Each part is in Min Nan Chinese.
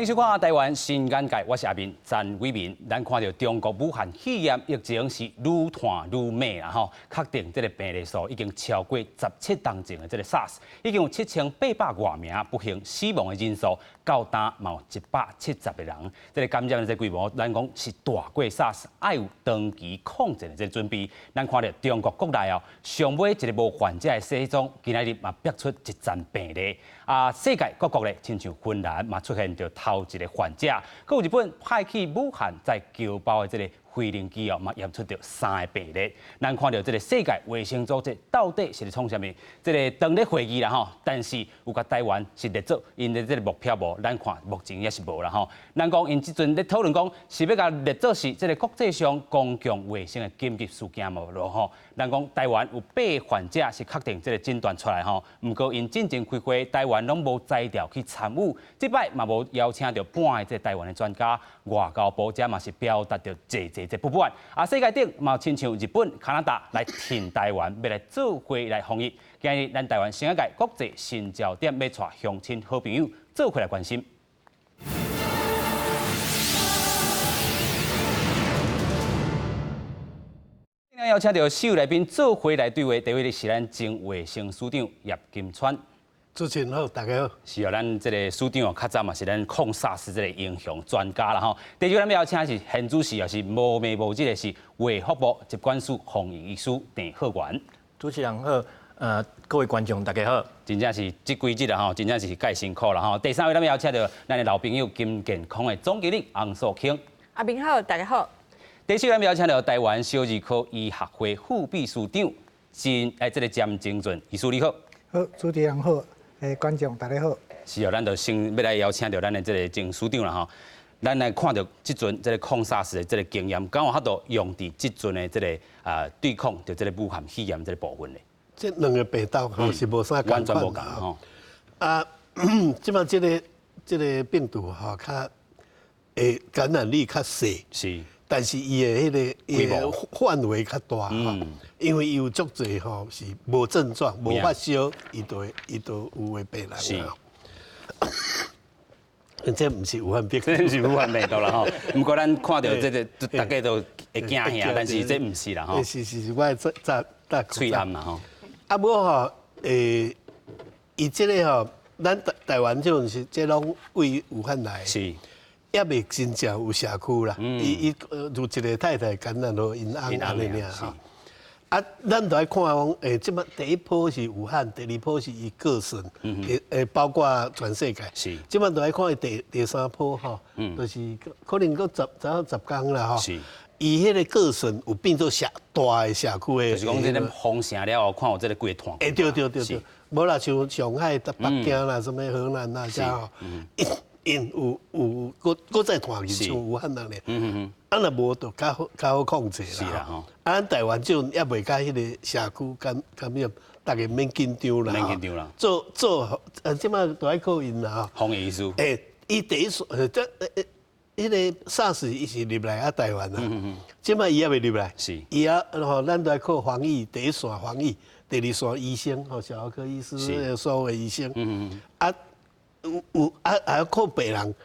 迎收看《台灣新眼界》，我是阿明詹偉民。咱看著中國武漢肺炎疫情是愈傳愈猛啦吼，確定這个病例數已經超過17冬前的這个 SARS，已經有7800外名不幸死亡的人數，到今嘛有170個人。這个感染的這規模，咱講是大過 SARS，愛有長期抗戰的這个準備。咱看著中國國內哦，上尾一个無患者的西藏，今仔日嘛逼出一層病例。啊，世界各國咧，親像芬蘭嘛出現著頭一个患者，閣有日本派去武漢載僑胞的這个飛行機哦，嘛驗出著三个病例。咱看著這个世界衛生組織到底是咧創啥物？這个當咧會議啦吼，但是有共台灣是列做𪜶的這个目標無？咱看目前也是無啦吼。咱講𪜶這陣咧討論講，是欲共列做是這个國際上公共衛生的緊急事件無咯吼？咱講台灣有八个患者是確定這个診斷出來吼，毋過𪜶進前開會，台灣攏無才調去參與，這擺嘛無邀請著半个這台灣的專家，外交部這嘛是表達著濟濟這不滿。啊，世界頂嘛親像日本、加拿大來挺台灣，欲來做伙來防疫。今日咱台灣新眼界國際新焦點，欲帶鄉親好朋友做伙來關心。邀請著四位來賓做伙來對話，第一位是咱前衛生署長葉金川。主持人好，大家好。是啊，咱這个署長哦，較早嘛是咱抗 SARS 這个英雄專家啦吼。第二位咱欲邀請是現主時也是無暝無日的是衛福部疾管署防疫醫師鄭浩源。主持人好，各位觀眾大家好。真正是這幾日啦吼，真正是蓋辛苦啦吼。第三位咱欲邀請著咱的老朋友金健康的總經理洪素卿。阿明好，大家好。第四位咱欲邀請著台灣小兒科醫學會副秘書長詹哎，這个詹精準醫師你好。好，主持人好。觀眾大家好。是哦，咱就先欲來邀請著咱的這个鄭署長啦吼。咱來看著這陣這个抗 SARS 的這个經驗，敢有法度用佇這陣的這个啊對抗著這个武漢肺炎這个部分咧？這兩个病毒吼是無啥完全無仝吼。啊，這擺這个病毒吼較會感染力較細，但是伊的彼个伊的範圍較大吼，因為伊有足濟吼是無症狀、無發燒，伊就會伊就有的病人啊。這毋是武漢病毒，這毋是武漢病毒啦吼。毋過咱看著這个，大家都會驚嚇，但是這毋是啦吼。是是是，我會炸炸喙罨啦吼。啊，無吼，伊這个吼，咱台台灣這種是這攏對武漢來。猶未真正有社區啦，伊伊有一个太太感染予𪜶翁按呢爾吼。啊，咱著愛看講，這擺第一波是武漢，第二波是伊各省，包括全世界。這擺著愛看伊第三波吼，就是可能閣十十工啦吼。伊彼个各省有變做社大的社區的。就是講，這個封城了後，看有這个規个團。對對對對，無啦，像上海、北京啦，啥物河南啦，遮吼。𪜶有有閣閣再傳去，像武漢按呢，啊若無就較好較好控制啦。啊，咱台灣這陣猶未共彼个社區感感染，逐家免緊張啦。免緊張啦。做做，這擺都愛靠𪜶啦吼。防疫醫師。伊第一線，這彼个 SARS 伊是入來啊台灣啊，這擺伊猶未入來。伊啊吼，咱都愛靠防疫，第一線防疫，第二線醫生吼，小兒科醫師，所有的醫生。啊。有有啊，還要靠病人。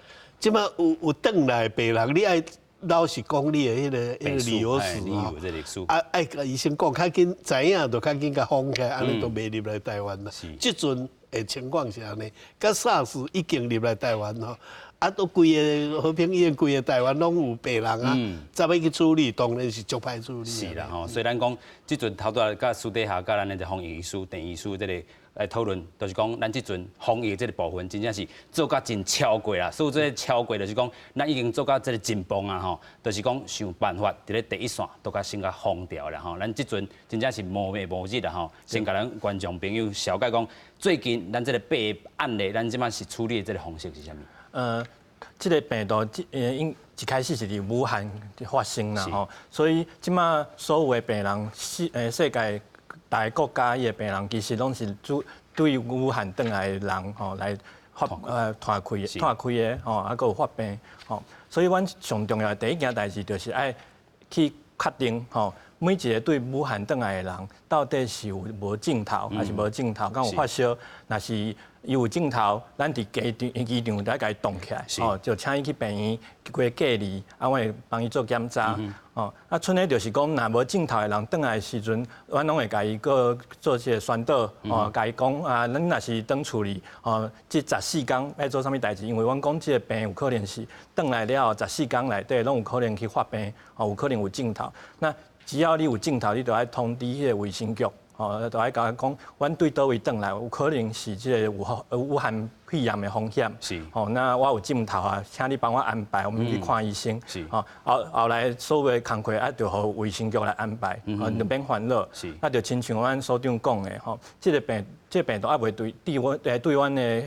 這擺有有轉來的病人，你愛老實講你的彼个彼个理由史吼。啊，愛共醫生講，較緊知影就較緊共封起來，按呢就袂入來台灣啦。這陣的情況是按呢，佮 SARS 已經入來台灣吼，啊，都規个和平醫院、規个台灣攏有病人啊，怎欲去處理？當然是足歹處理。是啦吼，所以咱講這陣頭拄仔佮私底下佮咱的防疫醫師、鄭醫師這个。來討論，就是講咱這陣防疫這个部分，真正是做甲真超過啦。所以這个超過就是講，咱已經做甲這个真棒啊吼，就是講想辦法佇咧第一線都共先共封掉啦吼。咱這陣真正是無暝無日啦吼。先共咱觀眾朋友紹介講，最近咱這个八个案例，咱這擺是處理的這个方式是啥物？這个病毒，這因一開始是佇武漢發生啦吼，所以這擺所有的病人世界。逐个國家伊的病人其實攏是主對武漢轉來的人吼來發傳開傳開的吼，啊閣有發病吼，所以阮上重要的第一件代誌就是愛去確定吼，每一个對武漢轉來的人，到底是有無症頭，抑是無症頭，敢有發燒？若是伊有症頭，咱佇機場機場就愛共伊擋起來，哦，就請伊去病院過隔離，啊，阮會幫伊做檢查，哦，啊，賰咧就是講，若無症頭的人轉來的時陣，阮攏會共伊閣做這個宣導，哦，共伊講啊，咱若是轉厝裡，哦，這十四工欲做啥物代誌？因為阮講這個病有可能是轉來了後十四工內底攏有可能去發病，哦，有可能有症頭。那只要你有症頭，你就愛通知彼個衛生局，哦，就愛共伊講，阮對佗位轉來，有可能是這個武漢肺炎的風險。哦，那我有症頭啊，請你幫我安排，我們去看醫生。哦，後後來所有的工課啊，就予衛生局來安排，哦，就免煩惱。啊，就親像阮所長講的，吼，這個病毒猶未對阮的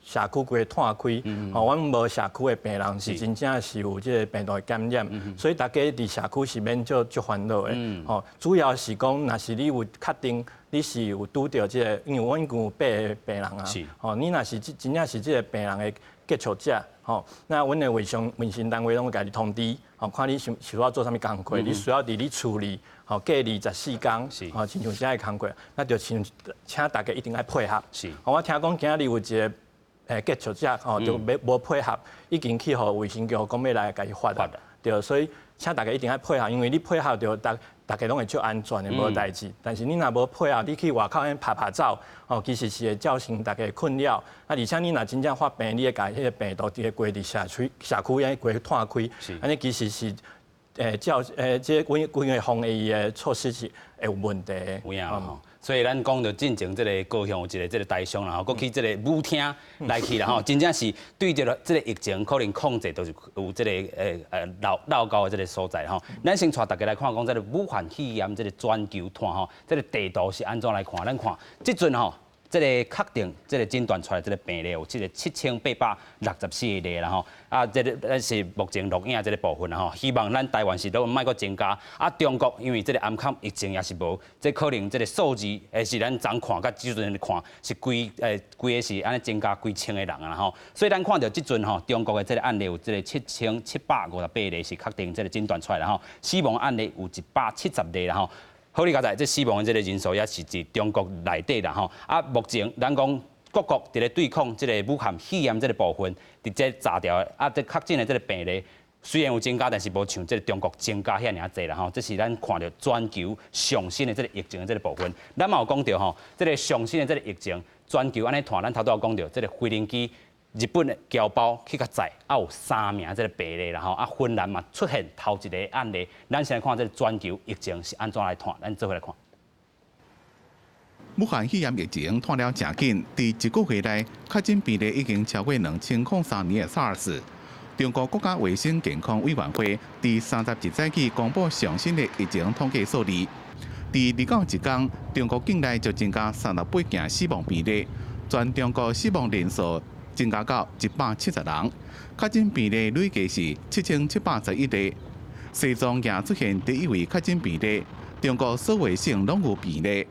社區規個湠開，吼，阮無社區的病人是真正是有這個病毒的感染，所以大家佇社區是免足足煩惱的，吼。主要是講，若是你有確定你是有拄著這個，因為阮有八個病人啊，吼，你若是真正是這個病人的接觸者，吼，那阮的衛生單位攏會共你通知，吼，看你需要做啥物工課，你需要佇你厝裡，吼，隔離十四工，吼，親像這个工課，那就請請大家一定愛配合。我聽講今仔日有一個接觸者吼，就欲無配合，已經去予衛生局講欲來共伊罰啦。對，所以請大家一定愛配合，因為你配合著，逐家攏會足安全的，無代誌。但是你若無配合，你去外口彼拍拍走，哦，其實是會造成大家的困擾。啊，而且你若真正發病，你會共彼個病毒佇咧規佇社區按呢規湠開，按呢其實是照這規規个防疫的措施是會有問題的。有影吼。所以咱講著進前這个高雄有一个這个台商啦吼，閣去這个舞廳來去啦吼，真正是對這個疫情可能控制都是有這个漏漏到的這个所在吼。咱先帶大家來看講這个武漢肺炎這个全球湠吼，這个地圖是按怎來看？咱看這陣吼，這个確定這个診斷出來這个病例有這个7864例啦吼，啊，這个咱是目前錄影這个部分啦吼，希望咱台灣是都莫閣增加。啊，中國因為這个掩藏疫情也是無，這可能這个數字會是咱昨看佮這陣看是規个是按呢增加幾千个人啊吼，所以咱看著這陣吼，中國的這个案例有這个7758例是確定這个診斷出來啦吼，死亡案例有170例啦吼。好，你佳哉，這死亡的這个人數也是佇中國內底啦吼。啊，目前咱講各國佇咧對抗這个武漢肺炎這个部分，佇這查著的啊，這確診的這个病例雖然有增加，但是無像這个中國增加遐爾仔濟啦吼。這是咱看著全球上新的這个疫情的這个部分。咱嘛有講著吼，這个上新的這个疫情全球按呢湠，咱頭拄仔講著這个飛行機。日本的僑胞去共載，啊有三名這个病例啦吼，啊芬蘭嘛出現頭一个案例，咱先來看這个全球疫情是按怎來湠，咱做伙來看。武漢肺炎疫情湠了誠緊，佇一個月內確診病例已經超過2003年的 SARS。中國國家衛生健康委員會佇31早起公布上新的疫情統計數字，佇二九一工，中國境內就增加38件死亡病例，全中國死亡人數增加到170人，確診病例累計是7711例。西藏也出現第一位確診病例，中國所有省攏有病例。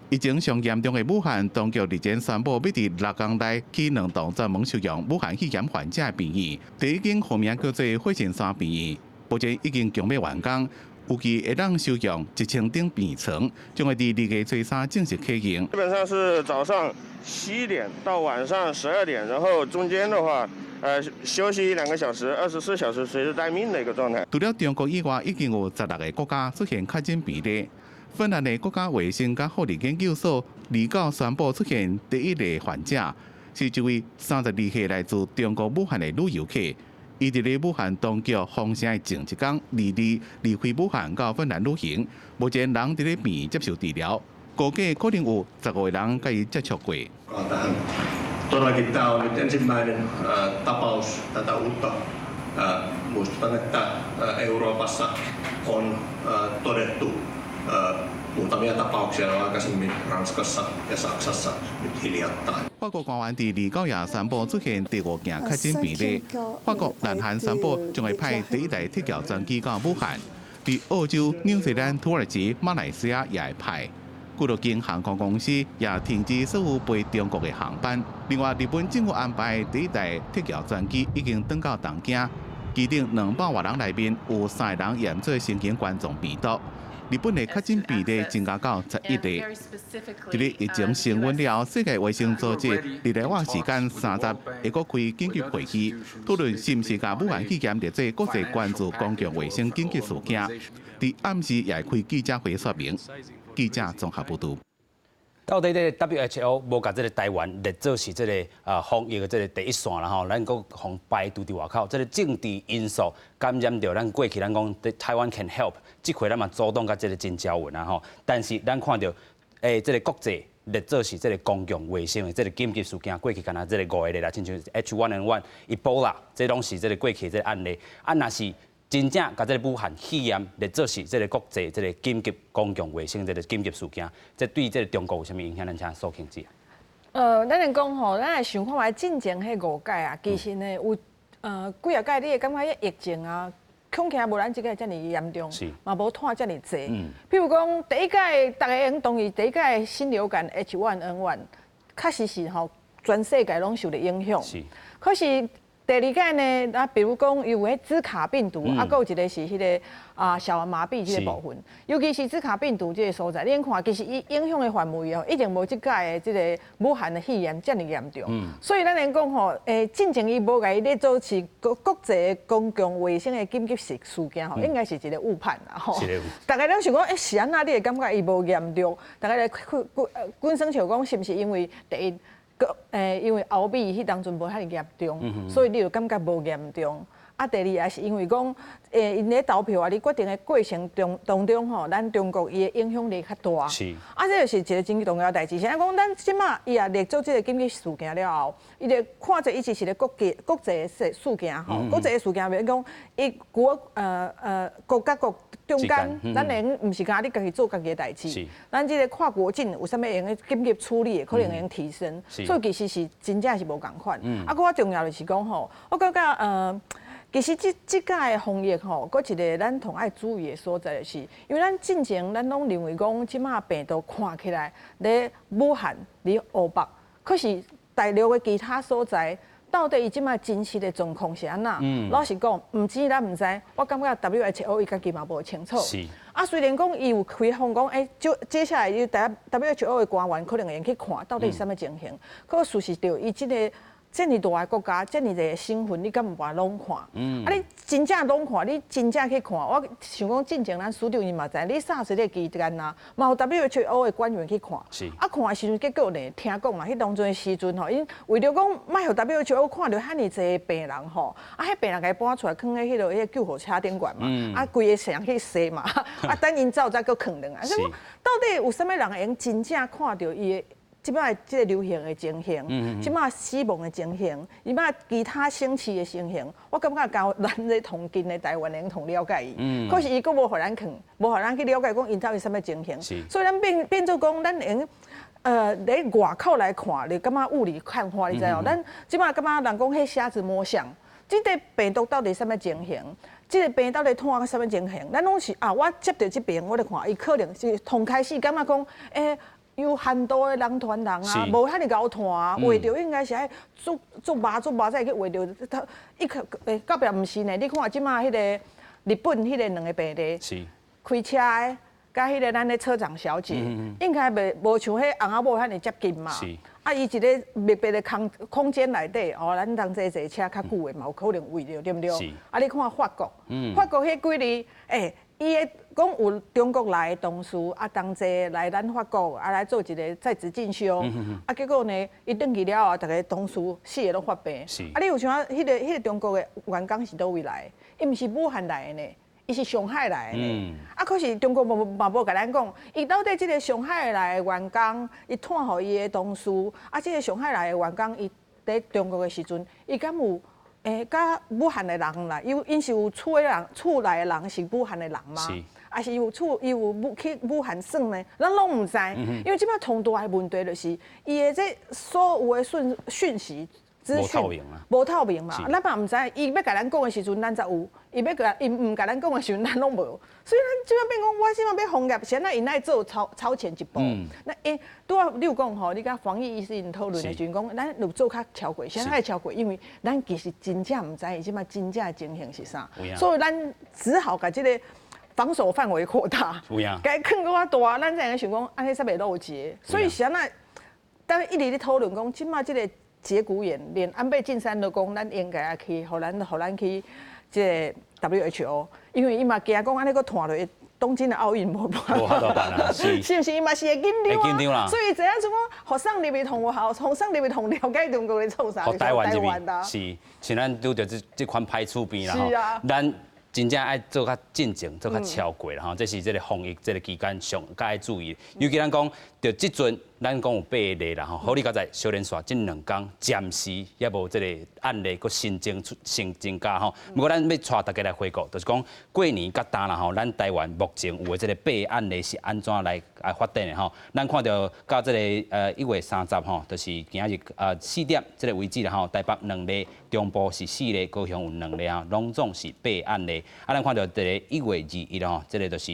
疫情上嚴重的武漢當局日前宣布，欲佇六工內起兩棟專門收容武漢肺炎患者的病院。第一間號名叫做火神山病院，目前已經強欲完工，預計會當收容1000張病床，將會佇2月初3正式啟用。基本上是早上7點到晚上12點，然後中間的話，休息一兩個小時，24小時隨時待命的一個狀態。除了中國以外，已經有16個國家出現確診病例。芬蘭的國家衛生佮福利研究所29宣布出現第一例患者，是一位32歲來自中國武漢的女遊客。伊佇咧武漢當局封城的前一工，22離開武漢到芬蘭旅行，目前人佇咧病院接受治療，估計可能有15個人佮伊接觸過。 Todellakin tämä on nyt ensimmäinen tapaus tätä uutta. Muistutan, että Euroopassa on todettu muutamia tapauksia jo aikaisemmin Ranskassa ja Saksassa nyt hiljattain. 法國官員佇29也宣布出現第五件確診病例。法國、南韓宣布將會派第一台撤僑專機到武漢。佇澳洲、紐西蘭、土耳其、馬來西亞也會派。幾落間航空公司也停止所有飛中國的航班。另外，日本政府安排第一台撤僑專機已經轉到東京，機頂200外人內面有三个人驗出新型冠狀病毒。日本的確診病例增加到11個。佇咧疫情升溫了，世界衛生組織日內瓦時間30會閣開緊急會議，討論是毋是共武漢肺炎列做國際關注公共衛生緊急事件。佇暗時也會開記者會說明。記者綜合報導。到底這個 WHO 無共這個台灣列做是這個防疫的這個第一線啦吼，咱閣予排除佇外口，這個政治因素感染著咱過去咱講 Taiwan can help，這回咱嘛阻擋共這個真招穩啊吼。但是咱看著這個國際列做是這個公共衛生的這個緊急事件，過去敢若這個五個啦，親像 H1N1、Ebola，這攏是這個過去這個案例。啊，若是真正共這個武漢肺炎列做是這個國際這個緊急公共衛生這個緊急事件，這對這個中國有啥物影響？咱請蘇慶姐。咱來講吼，咱來想看覓進前彼五屆啊，其實呢有幾仔屆，你會感覺彼疫情啊，恐驚無咱這屆遮爾嚴重，嘛無湠遮爾濟。譬如講，第一屆逐家會用同意，第一屆新流感 H1N1，確實是吼全世界攏受著影響。可是第二屆呢，啊，比如講有彼茲卡病毒，啊，閣有一個是彼個小兒麻痹這個部分，尤其是茲卡病毒這個所在，你看其實伊影響的範圍哦，一定無這屆的這個武漢的肺炎遮爾嚴重。所以咱來講吼，進前伊無共伊列做是國際公共衛生的緊急事件吼，應該是一個誤判啦吼。逐家攏想講，是按怎你會感覺伊無嚴重？逐家來滾耍笑講，是毋是因為第一？因為後尾彼當陣無遐爾嚴重，所以你就感覺無嚴重。啊，第二也是因為講，𪜶咧投票啊，咧決定的過程中當中吼，咱中國伊的影響力較大。啊，這就是一個真重要代誌。啥講，咱這馬伊也列做這個緊急事件了後，伊就看做伊是一個國際的事件吼，國際的事件，比如講，伊國佮國中間，咱會用毋是干焦你家己做家己的代誌。咱這個跨國境有啥物會用緊急處理的，可能會用提升。所以其實是真正是無仝款。啊，閣較重要就是講吼，我感覺其實這屆的防疫吼，閣一個咱同愛注意的所在就是，因為咱進前咱攏認為講，這馬病毒看起來佇武漢、佇湖北，可是大陸的其他所在，到底伊這馬真實的狀況是按怎？老實講，毋止咱毋知，我感覺 WHO 伊家己嘛無清楚。啊，雖然講伊有開放講，就接下來伊 WHO 的官員可能會去看到底是啥物情形，可事實著伊這個。遮爾大的國家，遮爾濟省份，你敢有辦法攏看？啊，你真正攏看，你真正去看，我想講進前咱司長伊嘛知，你 SARS 這個期間啊，嘛有 WHO 的官員去看。啊，看的時陣結果呢，聽講嘛，彼當陣的時陣吼，𪜶為著講莫予 WHO 看著遐爾濟病人吼，啊，彼病人共伊搬出來，囥佇彼個救護車頂懸嘛，啊，規個城去洗嘛，啊，等𪜶走才閣囥轉來。所以到底有啥物人會用真正看著伊的？這擺這個流行的情形，這擺死亡的情形，這擺其他省市的情形，我感覺交咱這同近的台灣人同了解伊，可是伊閣無予咱看，無予咱去了解講𪜶到底啥物情形，所以咱變做講，咱會用佇外口來看，就感覺霧裡看花，你知無？咱這擺感覺人講彼瞎子摸象，這個病毒到底啥物情形？這個病到底湠到啥物情形？咱攏是啊，我接著這邊，我就看伊可能是頭開始感覺講，有限度的人傳人啊，無遐爾𠢕湠啊，畫著應該是愛足足麻足麻才會去畫著。他一可到壁毋是呢？你看這馬彼個日本彼個兩个病例，開車的，佮彼個咱的車長小姐，應該袂無像彼翁仔某遐爾接近嘛。啊，伊一個密閉的空間內底，哦，咱同齊坐車較久的嘛，有可能圍著，對毋對？啊，你看法國，法國彼幾日，伊的講有中國來的同事啊，同齊來咱法國啊來做一個在職進修，啊，結果呢，伊轉去了後，逐个同事四个攏發病。啊，你有想彼個中國的員工是佗位來的？伊毋是武漢來的呢，伊是上海來的呢。啊，可是中國無嘛無共咱講，伊到底這個上海來的員工，伊傳予伊的同事，啊，這個上海來的員工，伊佇中國的時陣，伊敢有？佮武漢的人啦，有𪜶是有厝的人，厝內的人是武漢的人嗎？還是有厝伊有去武漢耍呢？咱攏毋知，因為這擺上大的問題就是，伊的這所有的訊息資訊無透明嘛，咱嘛毋知，伊欲共咱講的時陣，咱才有；伊欲共伊毋共咱講的時陣，咱攏無。所以咱這擺變講，我這擺欲防疫，啥物𪜶愛做超前一步。那拄仔你有講吼，你佮防疫醫師𪜶討論的時陣講，咱有做較超過，啥物會超過？因為咱其實真正毋知伊這擺真正的情形是啥，所以咱只好共這個。防守範圍擴大，共伊囥閣較大，咱才會想講按呢才袂漏接。所以是按怎，但一直咧討論講，這馬這個節骨眼，連安倍晉三都講，咱應該愛去，予咱去這個 WHO，因為伊嘛驚講按呢閣拖落去，東京的奧運無無法度辦啊，是，是毋是？伊嘛是會緊張啊，所以知影怎講，予送入去同有效，予送入去同了解中國咧創啥？予台灣入去，是，像咱拄著這款歹處邊啦吼，咱真正愛做較進前，做較超過啦吼，這是這個防疫這個期間上較愛注意。尤其咱講，著這陣咱講有八例啦吼，好你佳哉小連紲這兩工暫時猶無這個案例閣新增出新增加吼。不過咱欲帶大家來回顧，就是講過年佮今啦吼，咱台灣目前有的這個八個案例是按怎來來發展的吼？咱看著到這個1月30吼，就是今仔日4點這個位置啦吼，台北兩例，中部是四例，高雄有兩例啊，攏總是八個案例。啊，咱看著這個1月21吼，這個就是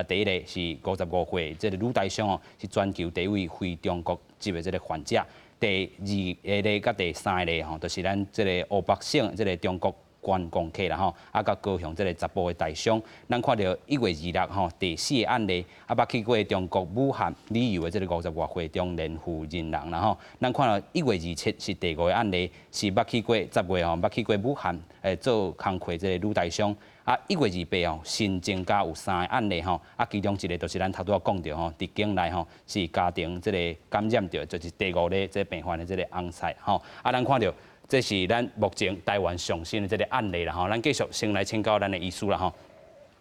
第一例是55歲這個女台商哦，是全球第一位非中國籍的這個患者。第二個例佮第三個例吼，就是咱這個湖北省這個中國觀光客啦吼，啊，佮高雄這個查埔的台商，咱看著1月26吼，第四個案例，啊，捌去過中國武漢旅遊的這個50外歲中年婦人人啦吼，咱看著1月27是第五個案例，是捌去過10月吼，捌去過武漢做工課這個女台商。啊，1月28吼，新增加有三個案例吼，啊，其中一個就是咱頭拄仔講著吼，佇境內吼是家庭這個感染著，就是第五例這個病患的這個翁婿吼。啊，咱看著這是咱目前台灣上新的這個案例啦吼。咱繼續先來請教咱的醫師啦吼，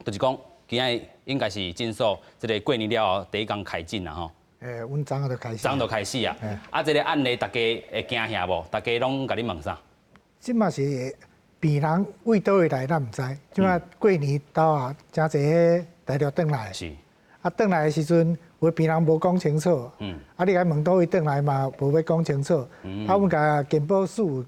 就是講今仔應該是診所這個過年了後第一工開診啦吼。欸，阮昨仔就開始。昨就開始啊。啊，這個案例大家會驚嚇無？大家攏共你問啥？這馬是。病人佗佗位來，咱毋知。這馬過年到啊，誠濟彼大陸轉來。是。啊，轉來的時陣，有的病人無講清楚。啊，你共伊問佗位轉來嘛，無欲講清楚。啊，阮共健保署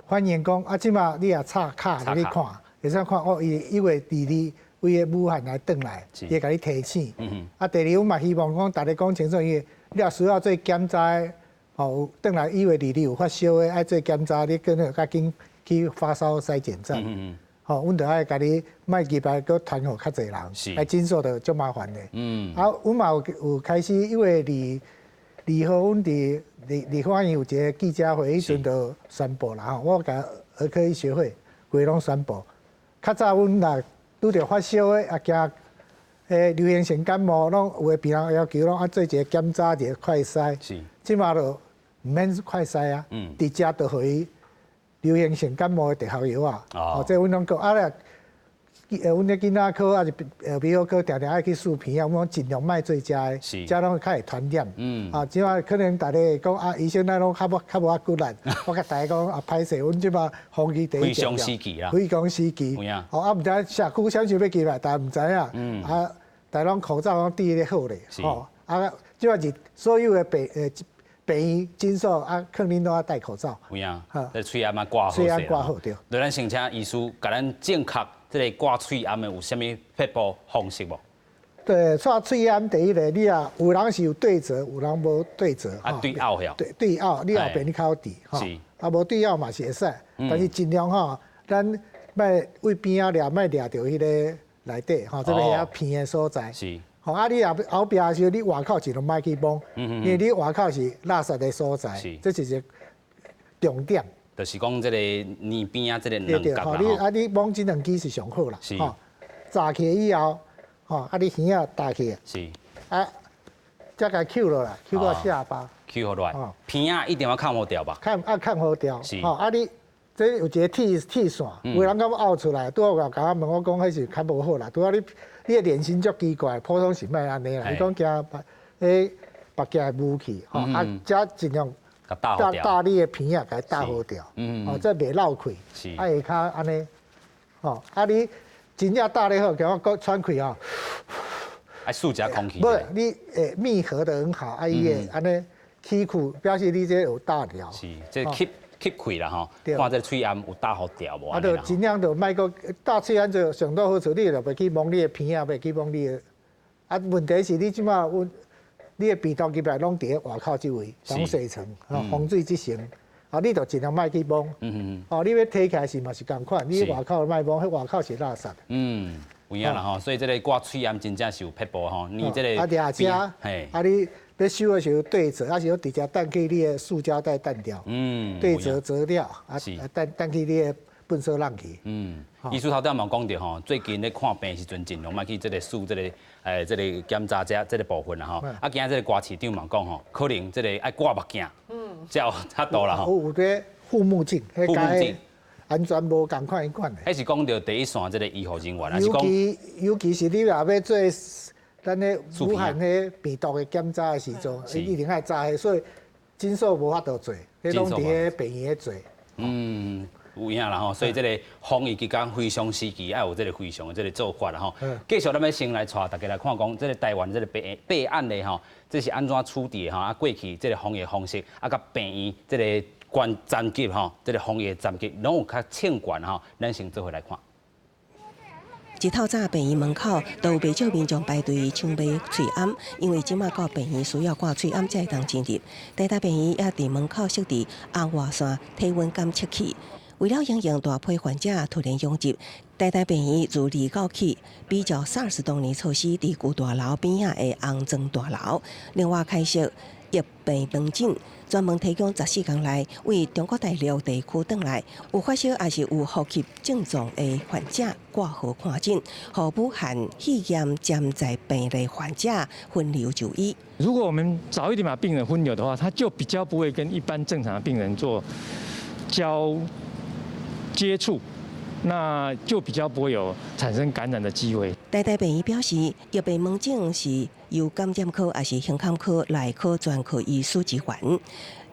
反映講，啊，這馬你若插卡入去看，會使看哦，伊1月22佗个武漢來轉來，伊會共你提醒。啊，第二，阮嘛希望講，逐家講清楚，因為你若需要做檢查，吼，轉來1月22有發燒的，愛做檢查，你閣較緊去發燒篩檢站，吼，阮著愛共你莫入來，閣傳予較濟人，來診所就足麻煩的。啊，阮嘛有有開始，因為二號，阮佇立立法院有一個記者會，彼陣就宣布啦吼，我共兒科醫學會規攏宣布，較早阮若拄著發燒的，啊驚彼流行性感冒，攏有的病人要求攏愛做一個檢查，一個快篩。這馬就毋免快篩啊，直接就予伊。流行性感冒的特效藥啊，哦，這阮攏講啊咧，阮的囡仔科抑是鼻喉科，定定愛去欶鼻仔，阮講盡量莫做遮的，遮攏較會傳染。啊，這馬可能大家會講啊，醫生咱攏較無較無遐骨力，我共大家講啊，歹勢，阮這馬防疫第一重要。非常時期啦。非常時期。哦，啊，毋知社區啥時欲入來，大家毋知影。啊，大家攏口罩攏戴咧好咧，吼，啊，這馬是所有的病病院診所啊，可能攏愛戴口罩。有影，這喙罨仔掛好喙罨掛好對。來，咱先請醫師共咱正確這個掛喙罨的有啥物撇步方式無？對，掛喙罨第一个，你啊有人是有對折，有人無對折。啊，對拗遐。對對拗，你後邊你較好佇吼。啊，無對拗嘛是會使，但是盡量吼，咱莫位邊仔掠，莫掠著彼个內底吼，這个遐鼻的所在。是。吼啊！你若後壁的時候，你外口盡量莫去摸，因為你外口是垃圾的所在，這是一個重點。就是講這個耳邊仔這個兩角啦。你啊，你摸這兩支是上好啦。吼，紮起以後，吼啊，你耳仔搭起。是。啊，才共抾落來，抾到下巴。抾落來。鼻仔一定要崁好牢吧？崁啊，崁好牢。是。吼啊，你這有一個鐵鐵線，有人感覺拗出來，拄仔有共我問我講，彼是較無好啦。拄仔你。你的臉型足奇怪，普通是莫按呢啦。伊講驚彼目鏡會霧去，吼啊，遮盡量搭搭你的鼻仔，共伊搭好牢，哦，這袂漏氣，啊會較按呢，吼啊你真正搭咧好，共我閣喘氣吼，愛輸一下空氣。無，你會密合得很好，啊伊會按呢起氣，表示你這有搭牢。是，這吸吸氣啦吼，看這喙罨有搭好牢無？啊，就盡量就莫閣搭喙罨就上到好處，你就袂去摸你的鼻仔，袂去摸你的。啊，問題是你這馬阮，你的病毒入來攏佇咧外口這位，防水層、防水這層，啊，你就盡量莫去摸。哦，你欲提起來時嘛是仝款，你外口莫摸，彼外口是垃圾。有影啦吼，所以這個掛喙罨真正是有撇步吼。你這個啊，掠遮，啊你欲收的時候對折，抑是講直接擲去你的塑膠袋擲掉，對折折掉，啊，擲擲去你的糞埽籠去。醫師頭拄仔嘛講著吼，最近咧看病的時陣，盡量莫去這個試這個這個檢查這這個部分啦吼。啊，今仔這個歌市長嘛講吼，可能這個愛掛目鏡，才有較多啦吼。有這護目鏡，護目鏡。完全無仝款款的。彼是講著第一線這個醫護人員，還是講？尤其是你若欲做咱咧武漢彼病毒的檢查的時陣，一定愛查彼，所以診所無法度做，彼攏佇彼病院咧做。嗯，有影啦吼，所以這個防疫期間非常時期，愛有這個非常的這個做法啦吼。繼續咱欲先來帶大家來看講，這個台灣這個病案例吼，這是按怎處置的吼？啊，過去這個防疫方式，啊，佮病院這個關層級吼，這個防疫層級攏有較清懸吼，咱先做伙來看。一透早病院門口都有袂少民眾排隊搶買喙罨，因為這馬到病院需要掛喙罨才會當進入。台大病院也佇門口設置紅外線體溫監測器，為了因應大批患者突然湧入，台大病院自29起，比照 SARS 當年措施，佇舊大樓邊仔的紅磚大樓，另外開設疫病門診，專門提供14工內為中國大陸地區轉來有發燒抑是有呼吸症狀的患者掛號看診，予武漢肺炎潛在病例患者分流就醫。如果我們早一點把病人分流的話，他就比較不會跟一般正常的病人做交接觸，那就比較不會有產生感染的機會。台大病院表示，疫病門診是由感染科抑是胸腔科、內科專科醫師支援，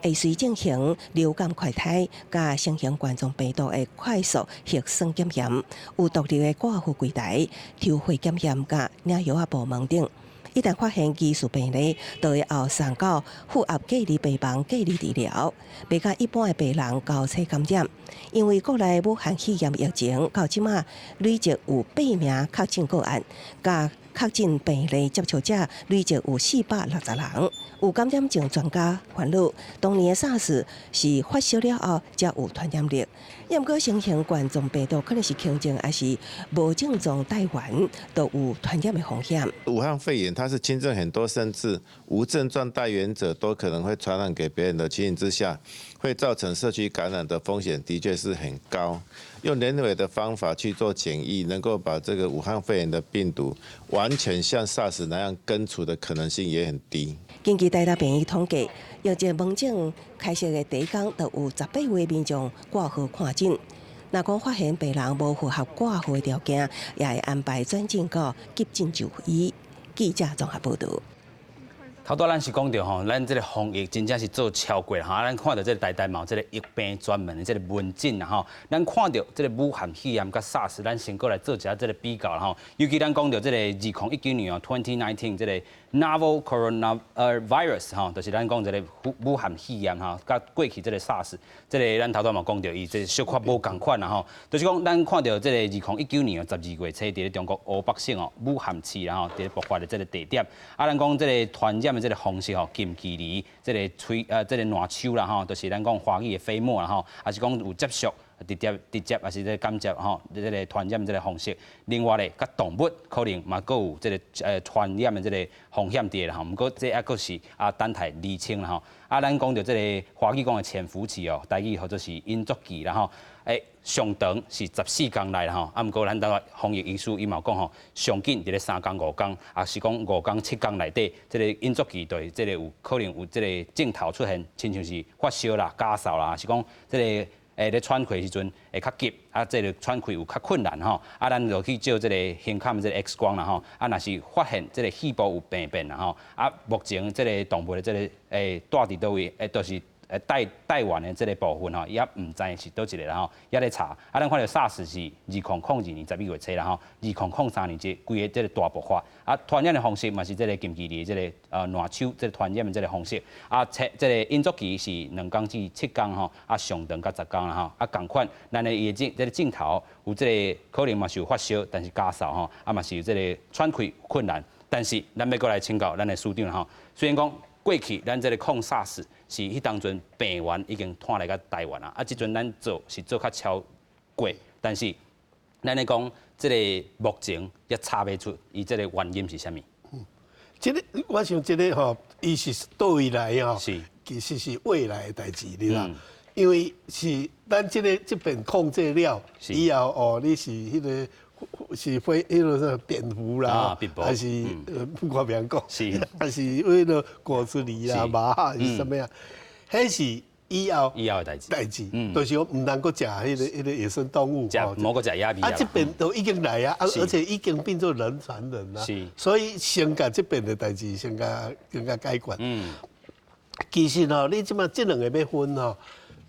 會隨進行流感快篩、佮新型冠狀病毒的快速核酸檢驗，有獨立的掛號櫃台、抽血檢驗佮領藥仔部門等。一旦發現疑似病例，就會後送到負壓隔離病房隔離治療，袂佮一般的病人交叉感染。因為國內武漢肺炎疫情到這馬累計有八名確診個案，佮確診病例接觸者累計有460人。有感染症專家煩惱，當年的 SARS 是發燒了後才有傳染力，毋過新型冠狀病毒可能是輕症抑是無症狀帶源，都有傳染的風險。武漢肺炎它是輕症很多，甚至無症狀帶原者都可能會傳染給別人的情形之下，會造成社區感染的風險，的確是很高。用人為的方法去做檢疫，能夠把這個武漢肺炎的病毒完全像 SARS 那樣根除的可能性也很低。根據台大病院統計，疫情門診開設的第一工就有18位民眾掛號看診。若講發現病人無符合掛號的條件，也會安排轉診到急診就醫。記者綜合報導。頭拄咱是講著吼，咱這個防疫真正是做超過吼，咱看著這個台大嘛有這個疫病專門的這個門診啦吼，咱看著這個武漢肺炎佮 SARS，咱先過來做一下這個比較啦吼。尤其咱講著這個2019年哦，2019這個 novel coronavirus 吼，就是咱講這個武漢肺炎吼，佮過去這個 SARS，這個咱頭拄嘛講著，伊這小可無仝款啦吼。就是講咱看著這個2019年哦，12月初佇咧中國湖北省哦，武漢市啦吼，佇咧爆發的這個地點，啊，咱講這個傳染的這個方式吼，近距離這個喙這個瀾手啦吼，就是咱講華語的飛沫啦吼，抑是講有接觸。直接直接抑是這個間接吼，這個傳染這個方式。另外咧，佮動物可能嘛閣有這個傳染的這個風險佇啦吼。毋過這猶閣是啊等待釐清啦吼。啊，咱講著這個華語講的潛伏期哦，台語號做是隱匿期啦吼。上長是14工內啦吼。啊，毋過咱台防疫醫師伊嘛有講吼，上緊佇咧3工5工，抑是講5工7工內底，這個隱匿期對這個有可能有這個症頭出現，親像是發燒啦、咳嗽啦，抑是講這個。咧喘氣時陣會較急，啊，這個喘氣有較困難吼，啊，咱就去照這個胸腔這個 X 光啦吼，啊，若是發現這個肺部有病變啦吼，啊，目前這個動物的這個蹛佇佗位，就是。帶帶源的這個部分吼，伊猶毋知是佗一个啦吼，猶咧查。啊，咱看著 SARS 是2002年11月初啦吼，2003年這規个這個大爆發。啊，傳染的方式嘛是這個近距離這個瀾手這個傳染的這個方式。啊，這這個隱匿期是2工至7工吼，啊，上長到10工啦吼。啊，仝款，咱的伊的鏡這個鏡頭有這個可能嘛是有發燒，但是咳嗽吼，啊嘛是有這個喘氣困難。但是咱欲閣來請教咱的師長吼，雖然講過去咱這個控 SARS 是彼當陣病源已經拖來到台灣啦，啊，這陣咱做是做較超過，但是咱咧講這個目前也查袂出，伊這個原因是啥物？這个我想這个吼，伊是佗位來吼，其實是未來的代誌，你知影？因為是咱這个這邊控制了以後，哦，你是彼个是飛彼个啥蝙蝠啦，還是我袂曉講，還是彼个果子狸啦、馬還是啥物啊？彼是以後以後的代誌，代誌，就是講毋通閣食彼个野生動物，食毋好閣食野味啊！這邊都已經來啊，而且已經變做人傳人啦，所以先共這邊的代誌先共解決。其實吼，你這擺這兩个欲分吼，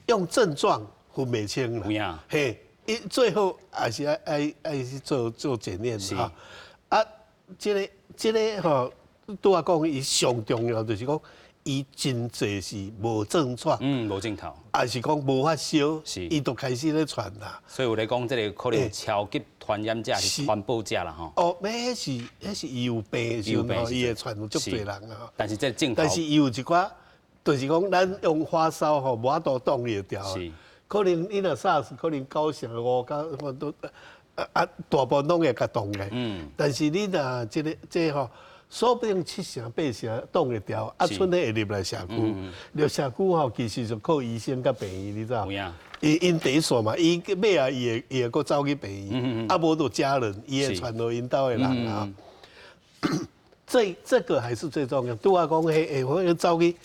用症狀分袂清啦。嘿，伊最後還是愛去做檢驗哈。啊，這个吼，拄仔講伊上重要就是講，伊真濟是無症狀，無症頭，抑是講無發燒，伊就開始咧傳啦。所以有咧講，這个可能超級傳染者是傳播者啦，吼。哦，彼是伊有病的時陣，伊會傳予足濟人啊。但是這症頭，但是伊有一寡，就是講咱用發燒吼，無法度擋伊會牢。可能你若 SARS 可能9成5九都啊，大部分攏會共擋的。但是你若這个這吼，說不定七成八成擋會牢，啊，賰彼會入來社區，入社區吼，其實就靠醫生佮病院，你知影？伊𪜶第一線嘛，伊尾仔伊會閣走去病院，啊，無就家人，伊會傳予𪜶兜的人啊。這個還是最重要。拄仔講彼會走去，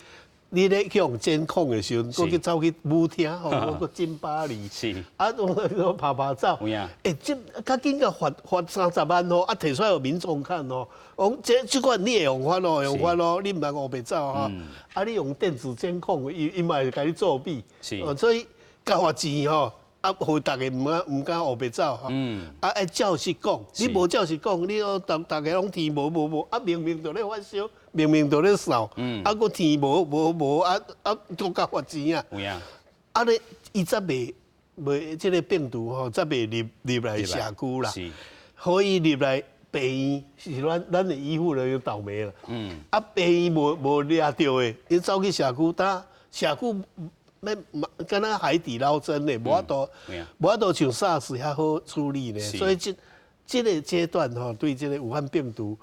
你咧去予監控的時陣，閣去走去舞廳吼，閣進巴黎，啊，我拍拍照，欸，這較緊共罰罰30萬吼，啊，提出來予民眾看哦，講這款你會予罰哦，會予罰哦，你毋通烏白走吼，啊，你用電子監控，伊嘛會共你作弊，所以共罰錢吼，啊，予逐家毋敢烏白走吼，啊，愛照實講，你無照實講，你哦，逐家攏天無無無，啊，明明就咧發燒，明明就咧嗽，啊，閣天無無無，啊啊，閣共罰錢啊！啊咧，伊才袂這个病毒吼，才袂入來社區啦。所以入來病院是咱的醫護人員倒楣啦。啊，病院無掠著的，伊走去社區，呾社區欲敢若海底撈針的，無法度像 SARS 遐好處理呢。所以這个階段吼，對這个武漢病毒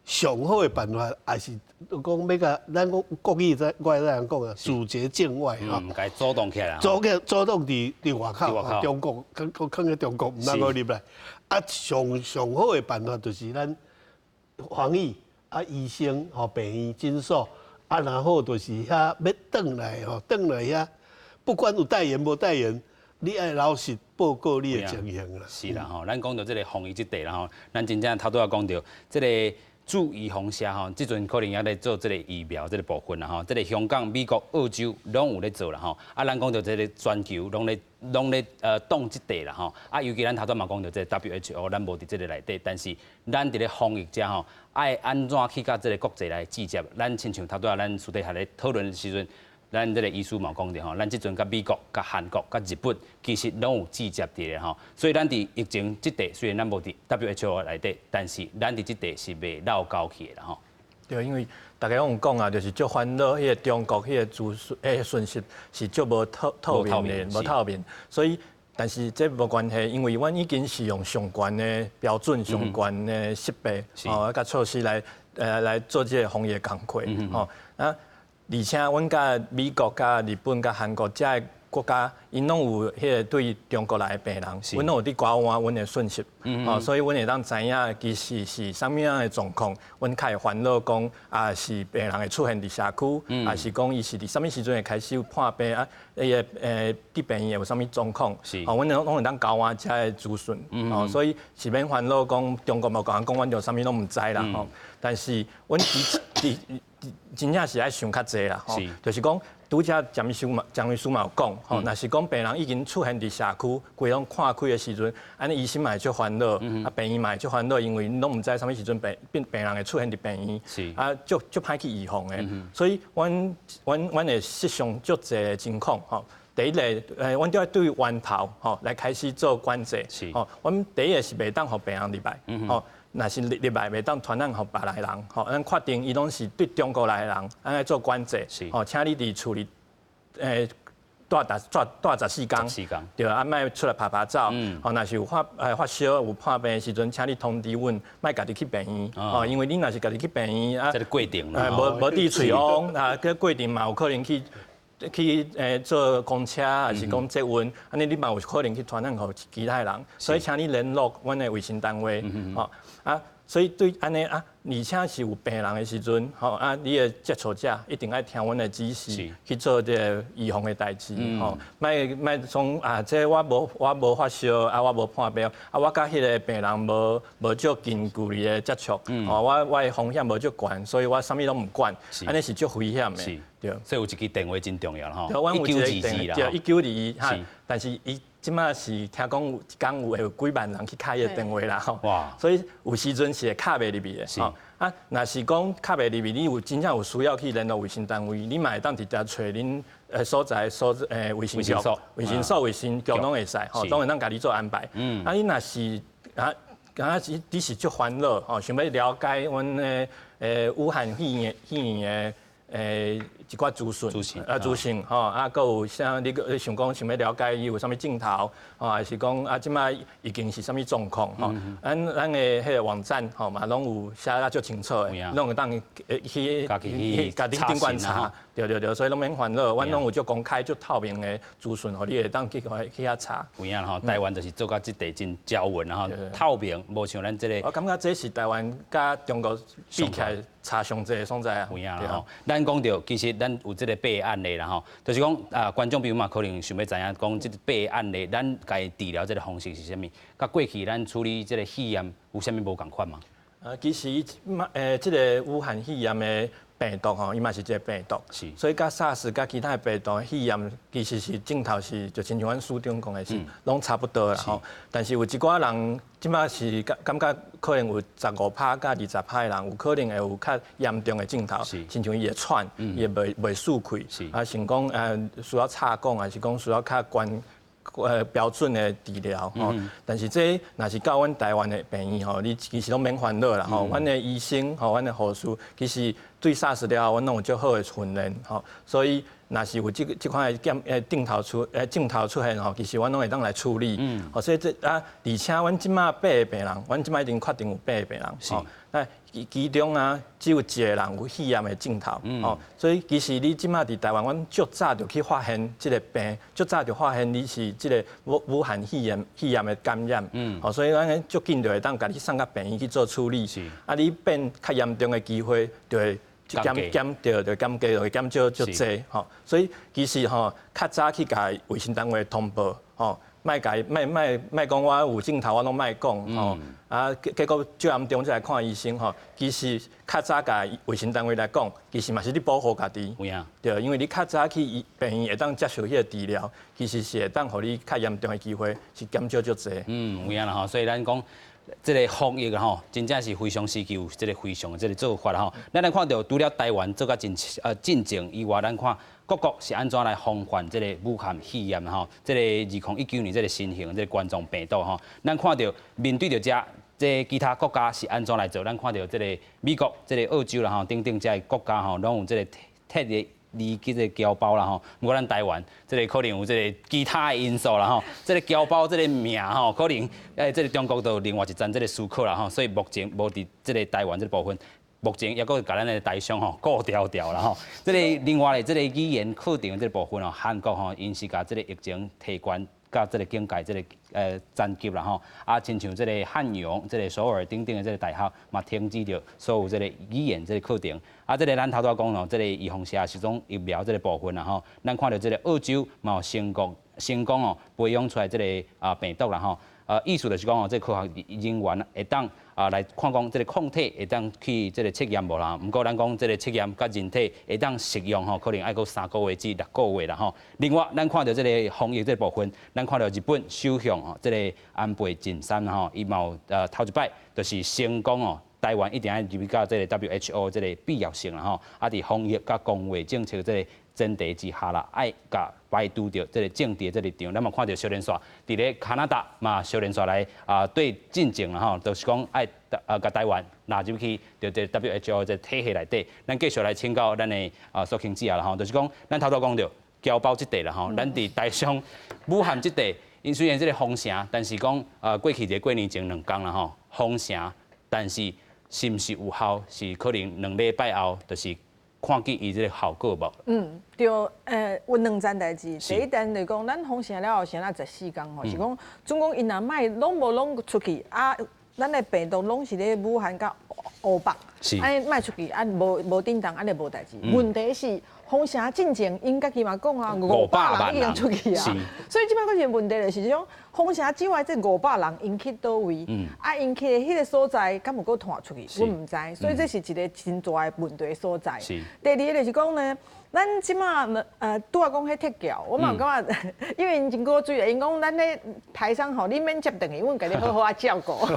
上好的辦法，也是講欲共咱講國語在我會當講啊，阻絕境外吼，共阻擋起來。阻擋佇外口，中國，囥佇中國毋通閣入來。啊，上好的辦法就是咱防疫啊，醫生吼，病院診所啊，然後就是遐欲轉來吼，轉來遐，不管有帶源無帶源，你愛老實報告你的情形啦。是啦吼，咱講到這个防疫這塊啦吼，咱真正頭拄仔講著這个注預防射吼，這陣可能猶咧做這个疫苗這个部分啦吼，這个香港、美國、澳洲攏有咧做啦吼。啊，咱講著這个全球攏咧擋這塊啦吼。啊，尤其咱頭拄嘛講著這个 WHO，咱無佇這个內底，但是咱佇咧防疫遮吼，愛按怎去佮這个國際來銜接？咱親像頭拄仔咱私底下咧討論的時陣，咱這个醫師嘛講著吼，咱這陣佮美國、佮韓國、佮日本，其實攏有銜接佇咧吼。所以咱佇疫情這塊，雖然咱無佇 WHO 內底，但是咱佇這塊是袂落後去的啦吼。對，因為逐家攏有講啊，就是足煩惱，彼个中國彼个資訊、彼个訊息是足無透明的，無透明。所以，但是這無關係，因為阮已經是用上懸的標準、上懸的設備哦，佮措施來做這个防疫工課吼。啊，而且阮佮美國、佮日本、佮韓國遮个國家，𪜶攏有彼个對中國來的病人，阮攏有佇交換阮的訊息，哦，所以阮會當知影其實是啥物樣的狀況，阮較會煩惱講啊是病人會出現佇社區，抑是講伊是佇啥物時陣會開始有破病啊？伊个佇病院會有啥物狀況？哦，阮攏會當交換遮个資訊，哦，所以是免煩惱講中國無共阮講，阮就啥物攏毋知啦，吼。但是阮佇佇真正是愛想較濟啦，吼，就是講。拄才江醫師嘛有講，吼，若是講病人已經出現佇社區，規攏看開的時陣，按呢醫生嘛會足煩惱，啊病院嘛會足煩惱，因為攏毋知啥物時陣病人會出現佇病院，啊足歹去預防的，所以阮會設想足濟的情況，吼。第一个，阮就愛對源頭吼來開始做管制，吼，阮第一个是袂當予病人入來，吼。若是入來袂當傳染予別來人，吼，咱確定伊攏是對中國來的人，按呢做管制，吼，請你佇厝裡，蹛蹛14天，對啊，莫出來趴趴走。吼，若是有發燒有破病的時陣，請你通知阮，莫家己去病院。哦，因為你若是家己去病院啊，這個過程，無無滴喙癀啊，這過程嘛有可能去坐公車，還是講捷運，按呢你嘛有可能去傳染予其他人，所以請你聯絡阮的衛生單位，吼啊，所以對按呢啊，而且是有病人的時陣，吼啊，你的接觸者一定愛聽阮的指示去做這個預防的代誌，吼，莫莫講啊，這我無發燒，啊我無破病，啊我佮彼个病人無足近距離的接觸，吼我的風險無足懸，所以我啥物攏毋管，按呢是足危險的。對，所以有一支電話真重要吼，1922啦，對，1922哈，但是伊這馬是聽講有一工有會有幾萬人去敲伊个電話啦吼，哇，所以有時陣是會敲袂入去的，吼啊，若是講敲袂入去，你有真正有需要去聯絡衛生單位，你嘛會當直接揣恁所在所衛生局、衛生所、衛生局攏會使，吼，攏會當共你做安排。啊，你若是啊，敢若是你是足煩惱吼，想欲了解阮的武漢肺炎的一寡資訊，啊資訊吼，啊，閣有啥你閣想講想欲了解伊有啥物症頭，吼，還是講啊，這擺已經是啥物狀況吼？咱的彼个網站吼嘛，攏有寫甲足清楚的，攏會當去家己頂懸查，對對對，所以攏免煩惱，阮攏有足公開、足透明的資訊，予你會當去遐查。有影吼，台灣就是做甲這塊真招勻吼，透明，無像咱這个。我感覺這是台灣佮中國比起來差上濟的所在啊。有影吼，咱講著，其實咱有這个八个案例啦吼，就是講啊，觀眾朋友嘛可能想欲知影講這个八个案例，咱共伊治療這个方式是啥物？佮過去咱處理這个肺炎有啥物無仝款嗎？啊，其實嘛，這个武漢肺炎的病毒吼，伊嘛是一个病毒，所以佮 SARS 佮其他的病毒肺炎，其實是症頭是就親像阮署長講的是，攏差不多啦吼。但是有一寡人，這擺是感覺可能有15趴佮20趴的人，有可能會有較嚴重的症頭，親像伊會喘，伊會袂舒氣，啊，想講需要插管，還是講需要較懸標準的治療吼。但是這若是到阮台灣的病院吼，你其實攏免煩惱啦吼。阮的醫生吼，阮的護士其實對 SARS 了後，阮攏有足好的訓練吼。所以若是有這款的檢症頭出現吼，其實阮攏會當來處理。吼，所以這啊，而且阮這擺八个病人，阮這擺已經確定有八个病人。吼，那其中啊，只有一个人有肺炎的症頭。吼，所以其實你這擺佇台灣，阮足早就去發現這个病，足早就發現你是這个武漢肺炎的感染。吼，所以咱足緊就會當共你送到病院去做處理。啊，你變較嚴重的機會就會減對，就減低，就會減少足濟吼。所以其實吼，較早去共衛生單位通報吼，莫共莫莫莫講我有症頭，我攏莫講吼。啊，結果足嚴重才來看醫生吼。其實較早共衛生單位來講，其實嘛是咧保護家己。對，因為你較早去醫病院會當接受彼個治療，其實是會當予你較嚴重的機會是減少足濟。嗯，有影啦吼，所以咱講這个防疫吼，真正是非常時期有這个非常的這个做法吼。咱來看著，除了台灣做甲真進前以外，咱看各國是按怎來防範這个武漢肺炎吼，這个2019年這个新型這个冠狀病毒吼。咱看著面對著這這其他國家是按怎來做？咱看著這个美國、這个澳洲啦吼等等這个國家吼，攏有這个撤離這个僑胞啦吼。毋過咱台灣這个可能有這个其他的因素啦吼。這个僑胞這个名吼，可能這个中國就另外一層這个思考啦吼。所以目前無佇這个台灣這个部分，目前猶閣共咱的台商吼顧牢牢啦吼。這个另外的這个語言課程這个部分吼，韓國吼𪜶是共這个疫情提懸佮這个警戒這个層級啦吼，啊，親像這个漢陽、這个首爾等等的這个大學，嘛停止著所有這个語言這个課程。啊，這个咱頭拄仔講吼，這个預防射這種疫苗這个部分啦吼，咱看著這个澳洲嘛有成功哦培養出來這个病毒啦吼。意思就是講哦，這個科學人員會當啊來看講這个抗體會當去這个測驗無啦？毋過咱講這個測驗佮人體會當適用吼，可能愛閣3個月至6個月啦吼。另外，咱看著這个防疫這个部分，咱看著日本首相吼，這个安倍晉三吼，伊嘛有頭一擺就是成功哦，台灣一定愛入去到這个 WHO 這个必要性啦吼。啊，佇防疫佮公衛政策這个前提之下啦，愛共排除著這个政治這個立場，咱嘛看著小連紲佇咧加拿大嘛，小連紲來啊對進前啦吼，就是講愛共台灣納入去著這 WHO 這個體系內底。咱繼續來請教咱的蘇卿姐啦吼，就是講咱頭拄講著，僑胞這塊啦吼，咱佇台商武漢這塊，𪜶雖然這個封城，但是講過去一個過年前兩工啦吼，封城，但是是毋是有效？是可能2禮拜後，就是看見伊這個效果無？嗯，對，有兩層代誌。第一層就是講，咱封城了後，先啊14工吼，是講總講𪜶若莫攏無攏出去啊，咱的病毒攏是咧武漢佮湖北，按呢莫出去，啊無無振動，按呢無代誌。問題是封城進前，𪜶家己嘛講啊，500人已經出去啊，所以這擺閣一個問題就是講封城之外，這五百人𪜶去佗位，啊𪜶去的彼個所在，敢有閣傳出去？阮毋知，所以這是一個真大的問題所在。第二個就是講呢，咱這馬拄仔講彼撤僑，我嘛感覺，因為𪜶真古錐的，𪜶講咱咧台商吼，你免接轉去，阮共你好好仔照顧。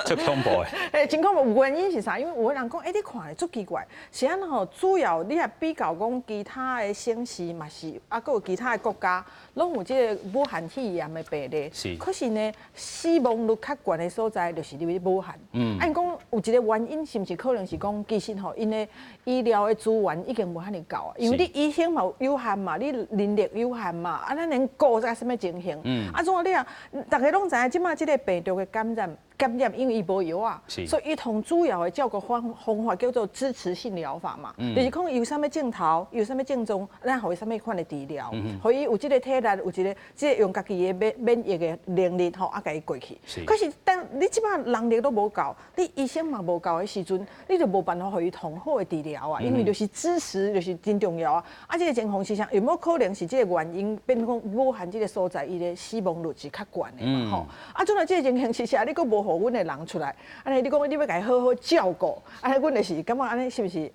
足恐怖的。欸，真恐怖，原因是啥？因為有的人講，欸，你看足奇怪，是按怎吼？主要你若比較講其他的省市嘛是，啊，閣有其他的國家，攏有這個武漢肺炎的病例。可是呢，死亡率較懸的所在就是佇武漢。啊，𪜶講有一個原因，是毋是可能是講其實吼，𪜶的醫療的資源已經無遐爾夠啊？因為你醫生嘛有限嘛，你人力有限嘛，啊，咱連顧才啥物情形？啊，總你啊，逐家攏知影，這馬這個病毒的感染。感染，因為伊無藥啊，所以伊同主要的照顧方法叫做支持性療法嘛，就是講有啥物症頭，有啥物症狀，咱予伊啥物款的治療，予伊有這個體力，有一個這個用家己的免疫的能力吼，啊，共伊過去。可是當你這擺人力都無夠，你醫生嘛無夠的時陣，你就無辦法予伊上好的治療啊，因為就是支持就是真重要啊。啊，這個情況是啥？有無可能是這個原因變講武漢這個所在，伊的死亡率是較懸的嘛？吼，啊，陣來這個情形之下，你閣無予阮的人出來，按呢你講你欲共伊好好照顧，按呢阮就是感覺按呢是毋是？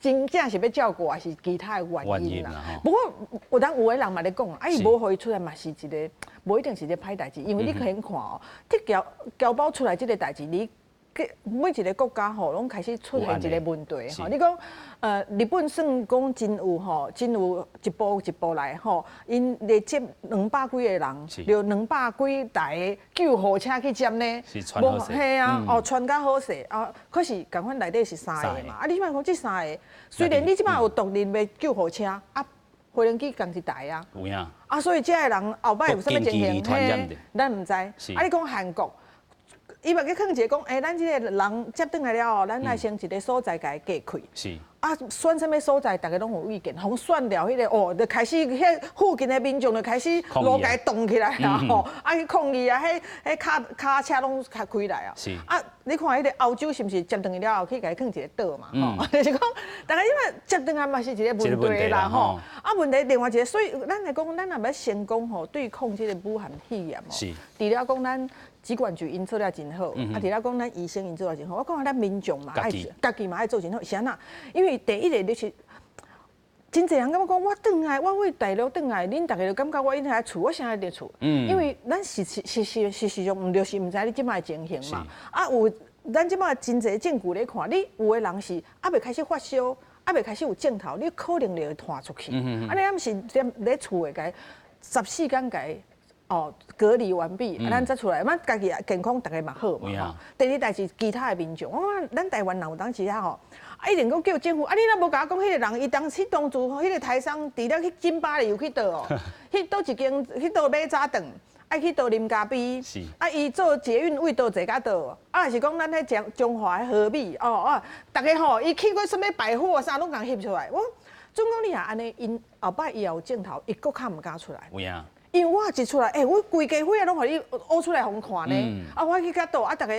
真正是欲照顧，還是其他的原因啦？不過有當有的人嘛咧講，啊，伊無予伊出來嘛是一個，無一定是一個歹代誌，因為你可以看哦，撤僑僑胞出來這個代誌，你每一個國家吼攏開始出現一個問題吼。你講日本算講真有吼，真有一步一步來吼，𪜶咧接200幾個人，著200幾台救護車去接呢，無嘿啊，哦傳較好勢啊，可是仝款內底是三個嘛，啊你這擺講這三個，雖然你這擺有獨立的救護車啊，飛行機仝一台啊，啊所以這个人後擺有啥物情形嘿，咱毋知。啊你講韓國。伊嘛去囥一个講，欸，咱這个人接轉來了後，咱來先一个所在共伊隔開。啊，選啥物所在，逐家攏有意見。予選了彼个哦，就開始彼附近的民眾就開始路共擋起來啊，吼，啊去抗議啊，彼彼跤跤車攏較開來啊。啊，你看彼个歐洲是毋是接轉去了後去共伊囥一個島嘛？吼，就是講，逐家因為接轉來嘛是一個問題啦，吼。啊，問題另外一個，所以咱來講，咱若欲成功吼對抗這個武漢肺炎哦，除了講咱疾管局𪜶做了真好，啊，除了講咱醫生𪜶做了真好，我感覺咱民眾嘛愛家己嘛愛做真好，是按怎？因為第一個就是真濟人感覺講，我轉來，我為大陸轉來，恁逐家就感覺我應該佇厝，我啥愛佇厝？因為咱實實實實事實上毋就是毋知你這擺情形嘛。啊，有咱這擺真濟證據咧看，你有的人是猶未開始發燒，猶未開始有症頭，你可能就會傳出去。啊，你毋是踮咧厝的共14工共哦，隔離完畢，啊，咱才出來，咱家己健康逐家嘛好嘛吼。第二代誌其他的民眾，我感覺咱台灣人有當時啊吼，啊一定閣叫政府，啊你若無共我講，彼個人伊當時當初彼個台商除了去金巴利有去佗哦，去佗一間去佗買早頓，愛去佗啉咖啡，啊伊坐捷運為佗坐甲佗，啊若是講咱彼中中華的和美哦啊，逐家吼伊去過啥物百貨啥攏共翕出來，我總講你若按呢，𪜶後擺伊也有鏡頭，伊閣較毋敢出來。有影。因為我一出來，欸，我規家伙仔攏予你挖出來予阮看呢。啊，我去遐倒，啊，逐家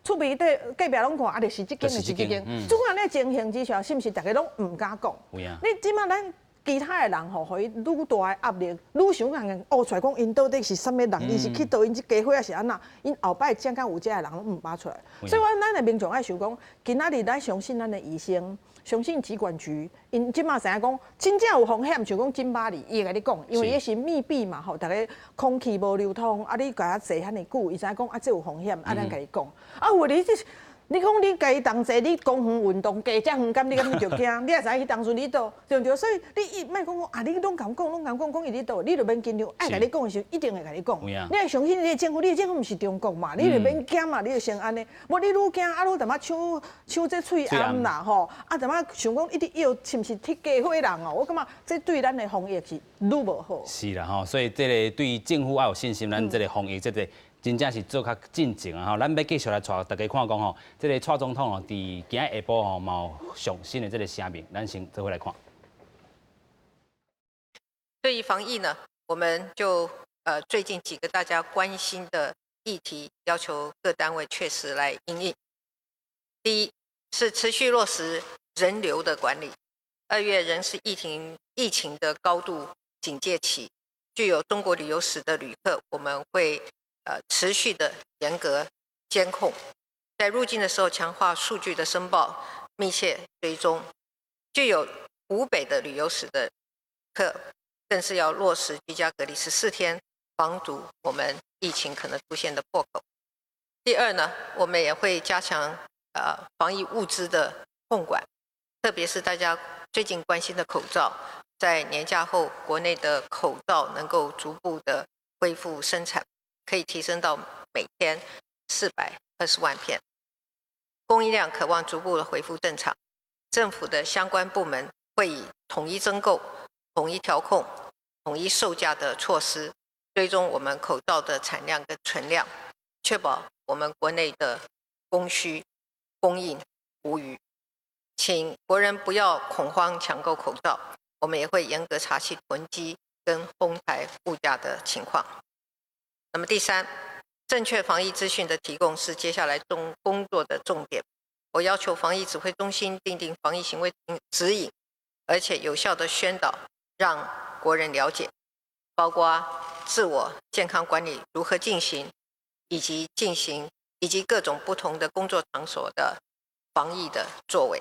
厝邊底隔壁攏看，啊，就是這間，就是這間。總按呢情形之下，是毋是逐家攏毋敢講？你這馬咱其他的人吼，予伊愈大的壓力，愈想共人挖出來講，𪜶到底是啥物人？𪜶是去佗，𪜶這家伙仔是按怎？𪜶後擺真敢有這的人攏毋敢出來。所以講，咱的民眾愛想講，今仔日咱相信咱的醫生。相信疾管局，𪜶這馬知影講真正有風險，像講金巴利，伊會共你講，因為伊是密閉嘛，吼，逐家空氣無流通，啊，你共遐坐遐爾久，伊知影講啊，這有風險，啊，咱共伊講，啊，有的你這你講你共伊同齊，你公園運動加遮遠，敢你敢著驚？你也知彼當陣你倒，對毋對？所以你伊莫講講啊，你攏共講，攏共講，講伊咧倒，你就免緊張。愛共你講的時陣，一定會共你講。你愛相信你的政府，你的政府毋是中國嘛？你就免驚嘛，你就先按呢。無你愈驚，啊愈淡仔搶搶這喙罨啦吼，啊淡仔想講一直藥是毋是鐵假貨人哦？我感覺這對咱的防疫是愈無好。是啦吼，所以這個對政府要有信心，咱這個防疫這個。真正是做較進前啊！吼，咱欲繼續來帶大家看講吼，這個蔡總統哦，佇今仔下晡吼，嘛有上新的這個聲明，咱先做伙來看。對於防疫呢，我們就最近幾個大家關心的議題，要求各單位確實來因應。第一是持續落實人流的管理。2月仍是疫情的高度警戒期，具有中國旅遊史的旅客，我們會持續的嚴格監控，在入境的時候強化數據的申報，密切追蹤。具有湖北的旅遊史的客，更是要落實居家隔離14天，防堵我們疫情可能出現的破口。第二呢，我們也會加強防疫物資的控管，特別是大家最近關心的口罩，在年假後國內的口罩能夠逐步的恢復生產。可以提升到每天420萬片，供應量可望逐步的恢復正常。政府的相關部門會以統一徵購、統一調控、統一售價的措施，追蹤我們口罩的產量跟存量，確保我們國內的供需供應無虞。請國人不要恐慌搶購口罩，我們也會嚴格查緝囤積跟哄抬物價的情況。那麼第三，正確防疫資訊的提供是接下來中工作的重點。我要求防疫指揮中心訂定防疫行為指引，而且有效的宣導，讓國人了解，包括自我健康管理如何進行，以及各種不同的工作場所的防疫的作為，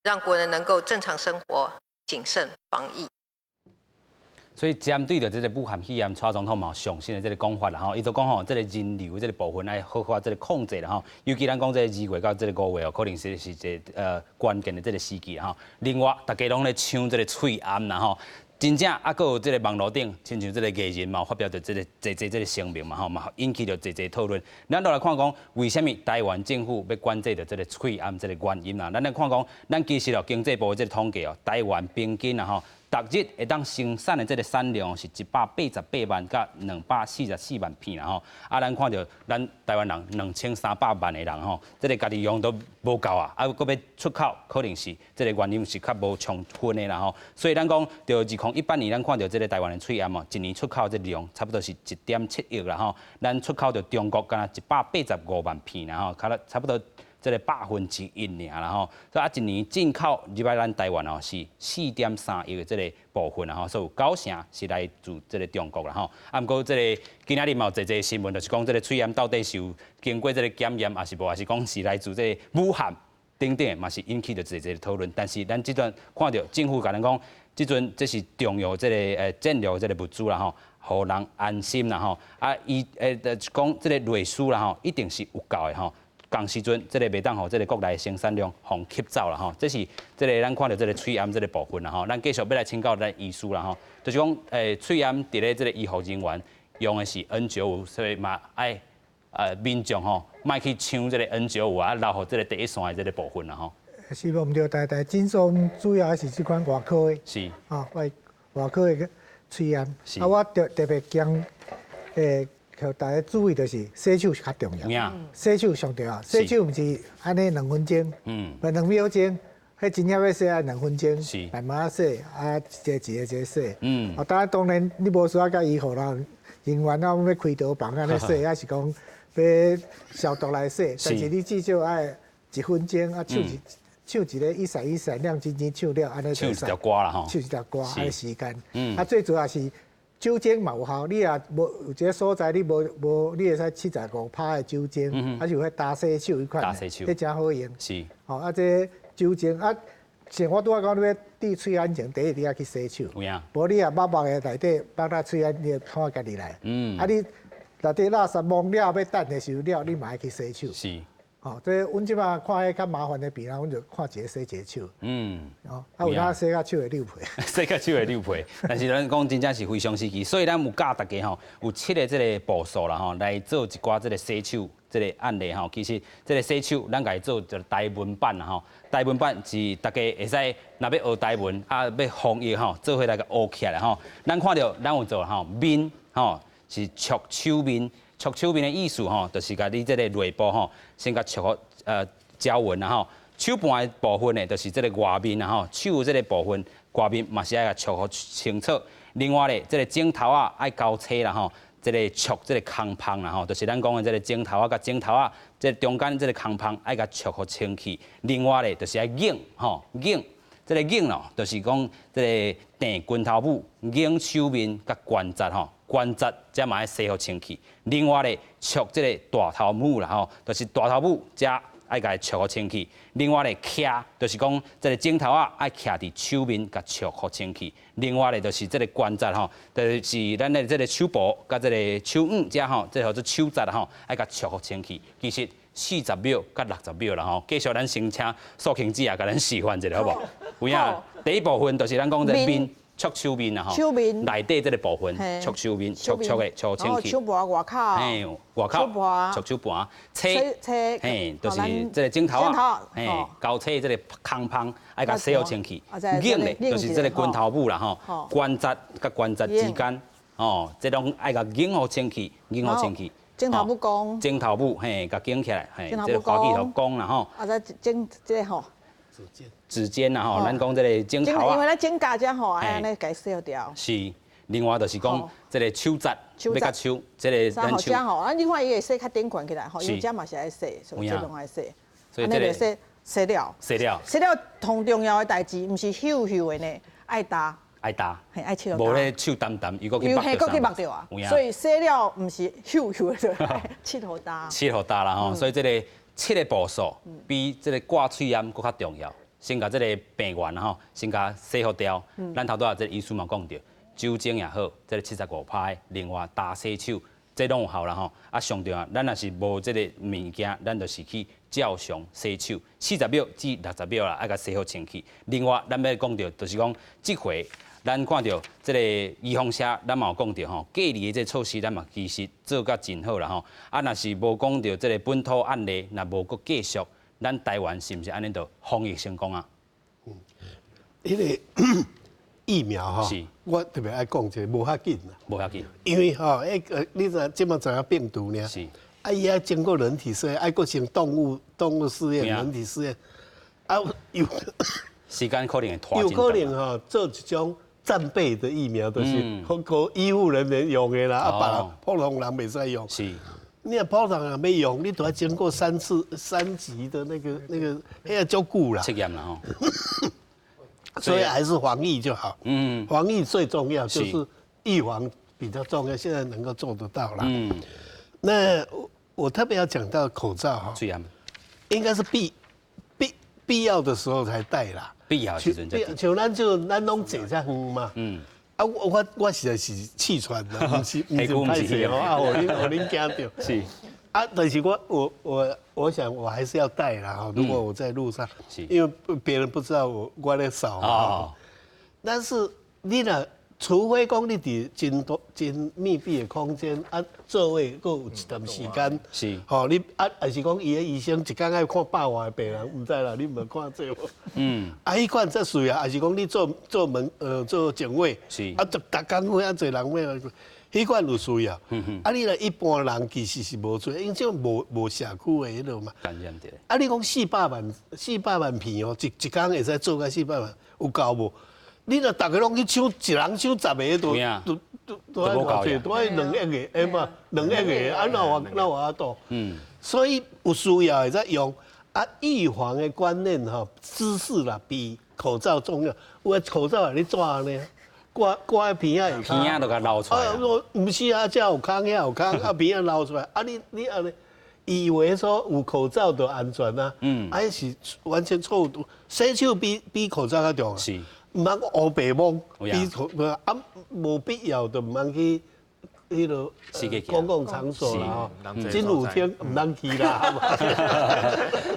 讓國人能夠正常生活，謹慎防疫。所以針對著這個武漢肺炎，蔡總統嘛有上新的這個講法啦吼，伊就講吼，這個人流這個部分愛好好這個控制啦吼，尤其咱講這個2月到這個5月哦，可能是一個關鍵的這個時期吼。另外，大家攏咧搶這個喙罨啦吼，真正啊，閣有這個網路頂，親像這個藝人嘛，發表著這個濟濟這個聲明嘛吼，嘛引起著濟濟討論。咱落來看講，為啥物台灣政府欲管制著這個喙罨這個原因啦？咱來看講，咱其實哦，經濟部的這個統計哦，台灣平均啊吼，逐日會當生產的這個產量是188萬佮244萬片啦吼，啊，咱看著咱台灣人2300萬的人吼，這個家己用都無夠啊，啊，閣欲出口，可能是這個原因是較無充分的啦吼。所以咱講，著2018年，咱看著這個台灣的喙罨哦，一年出口這量差不多是1.7億啦吼。咱出口著中國敢若185萬片啦吼，較差不多這個1%爾啦吼，所以啊，一年進口入來咱台灣哦是4.3億的這個部分啦吼，所以有九成是來自這個中國啦吼。啊，毋過這個今仔日嘛有濟濟新聞，就是講這個喙罨到底是有經過這個檢驗，抑是無，抑是講是來自這個武漢等等，嘛是引起著濟濟討論。但是咱這陣看著政府共咱講，這陣這是重要這個戰略這個物資啦吼，予人安心啦吼。啊，伊就是講這個類似啦吼，一定是有夠的吼。仝時陣，這個袂當予這個國內生產量予吸走啦吼。這是這個咱看著這個喙罨這個部分啦吼。咱繼續欲來請教咱醫師啦吼，就是講喙罨佇咧這個醫護人員用的是 N95，所以嘛愛民眾吼莫去搶這個 N95啊，留予這個第一線的這個部分啦吼。是無毋對，但診所主要還是這款外科的，啊外科的喙罨。啊，我特別講予大家注意就是洗手是較重要，洗手上重要。洗手毋是按呢兩分鐘，毋兩秒鐘，彼真正欲洗愛兩分鐘，慢慢洗，啊一个一个一个洗。啊，當然當然你無需要佮醫護人員啊，欲開刀房按呢洗，抑是講欲消毒來洗，但是你至少愛一分鐘啊，唱一唱一个一閃一閃亮晶晶唱了，按呢唱一條歌啦吼，唱一條歌，按呢時間。啊，最主要是酒精嘛有效，你若無有一個所在，你無無，你會使75%的酒精，抑是有彼焦洗手彼款，彼誠好用。吼啊，這酒精啊，像我拄仔講，你欲滴喙罨前，第一你愛去洗手。有影。無你若抹目的內底抹到喙罨，你會看家己來。啊，你內底垃圾摸了欲等的時候了，你嘛愛去洗手。吼，這阮這擺看彼較麻煩的病人，阮就看一个洗一个手。哦，啊有當洗甲手會溜皮。洗甲手會溜皮，但是咱講真正是非常時期，所以咱有教大家吼，有七个這个步數啦吼，來做一寡這个洗手這个案例吼。其實這个洗手，咱共伊做一个台文版啦吼。台文版是大家會使若欲學台文啊，欲防疫吼，做伙來共學起來吼。咱看著咱有做吼面吼是搓手面。搓手面的意思吼，就是共你這个內部吼，先共搓予攪勻啦吼。手盤的部分呢，就是這个外面啦吼，手這个部分外面嘛是愛共搓予清楚。另外咧，這个指頭仔愛交叉啦吼，這个搓這个空縫啦吼，就是咱講的這个指頭仔佮指頭仔，這个中間這个空縫愛共搓予清氣。另外咧，就是愛擰吼擰，這个擰咯，就是講這个碇拳頭拇擰手面佮關節吼。關節這嘛愛洗予清氣。另外咧，搓這个大頭拇啦吼，就是大頭拇這愛共伊搓予清氣。另外咧，徛就是講這个指頭仔愛徛佇手面，共搓予清氣。另外咧，就是這个關節吼，就是咱的這个手部佮這个手腕這吼，這个叫做手節吼，愛共搓予清氣。其實40秒佮60秒啦吼。繼續咱先請素卿姊啊，共咱示範一下好無？有影，第一部分就是咱講這个面。搓手面啦吼，內底這个部分搓手面，搓搓的搓清氣。手盤外口，嘿，外口，搓手盤，搓，嘿，就是這个指頭仔，嘿，交叉這个空縫，愛共洗予清氣。擰咧，就是這个拳頭拇啦吼，關節佮關節之間，吼，這攏愛共擰予清氣，擰予清氣。指頭拇公，指頭拇，嘿，共擰起來，嘿，這个滑稽頭公啦吼。啊，再指這个吼。指尖啦吼，咱講這个指頭仔，因為咱指甲遮吼，愛按呢共洗掉。是，另外就是講這个手節，欲共手，這个咱手。吼，咱你看伊會洗較頂懸起來吼，因為這嘛是愛洗，所以這攏愛洗。所以這个洗洗了，洗了，洗了，上重要的代誌，毋是溴溴的呢，愛焦。愛焦，嘿，愛拭。無咧手澹澹，伊閣去縛著。閣去縛著啊。所以洗了毋是溴溴的，拭予焦。拭予焦啦吼，所以這个七个步數比這个掛喙罨閣較重要。先共這个病原吼，先共洗予掉。咱頭拄仔這个醫師嘛講著，酒精也好，這个75%，另外焦洗手，這攏有效啦吼。啊，上重要，咱若是無這个物件，咱就是去照常洗手，40秒至60秒啦，愛共洗予清氣。另外，咱欲講著，就是講這回咱看著這个預防射，咱嘛有講著吼，隔離的這个措施，咱嘛其實做甲真好啦吼。啊，若是無講著這个本土案例，若無閣繼續。咱台灣是毋是按呢就防疫成功啊？嗯，彼个疫苗吼，我特別愛講一个無要緊啦，無要緊，因為吼，彼个你知這馬知影病毒呢？啊，伊愛經過人體試驗，愛閣先動物試驗、人體試驗，啊有時間可能會拖。有可能吼做一種戰備的疫苗，就是予醫護人員用的啦，啊，別人普通人袂使用。你若普通人欲用，你都要經過三次三級的那個，彼個足久啦。測驗啦吼。所以還是防疫就好。防疫最重要，就是預防比較重要。現在能夠做得到啦。那我特別要講到口罩哈。應該是必要的時候才戴啦。必要時陣。像咱就咱攏坐遮遠嘛。啊，我實在是氣喘的，毋是歹勢哦，啊，予恁驚著。啊，但是我想我還是要戴啦哈。如果我在路上，因為別人不知道我咧掃嘛。但是你若除非講你佇真多真密閉的空間啊，座位閣有一段時間。吼，你啊，還是講伊的醫生一工愛看百外个病人，毋知啦，你毋看這無？啊，彼款才需要，還是講你做做警衛？啊，逐逐工會遐濟人欲來，彼款有需要。啊，你若一般人其實是無需要，因為這無社區的彼落嘛。感染著。啊，你講四百萬片哦，一工會使做到四百萬，有夠無？你若逐个攏去搶，一人搶10個，都愛偌濟，都愛2億个，欸嘛，2億个，啊，哪有法度？所以有需要的才用。啊，預防的觀念吼，知識啦，比口罩重要。有的口罩予你怎按呢？掛佇鼻仔下。鼻仔都共流出來。啊，我毋是啊，這有空，遐有空，啊鼻仔流出來，啊你按呢？以為說有口罩就安全啊？啊，彼是完全錯誤。洗手比口罩較重要。毋通烏白摸，比啊無必要就毋通去彼个公共场所啦吼，真有天毋通去啦。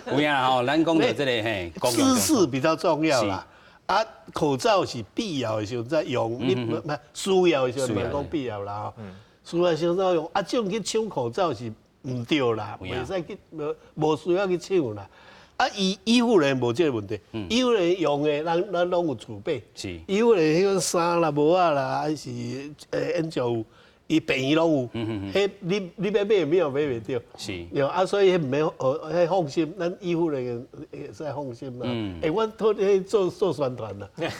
有影吼，咱讲著这个嘿，知识比较重要啦。啊，口罩是必要的时阵才用，你毋需要的时阵毋讲必要啦吼。需要时阵才用，啊，这种去抢口罩是毋对啦，袂使去无无需要去抢啦。啊，医护人员无这个问题，医护人员用的，咱拢有储备。医护人员彼种衫啦、帽仔啦，还是眼罩有，伊病院拢有。彼你欲买没有买袂著。对啊，所以彼毋免哦，彼放心，咱医护人员会使放心啦。欸，阮托彼做做宣传啦。真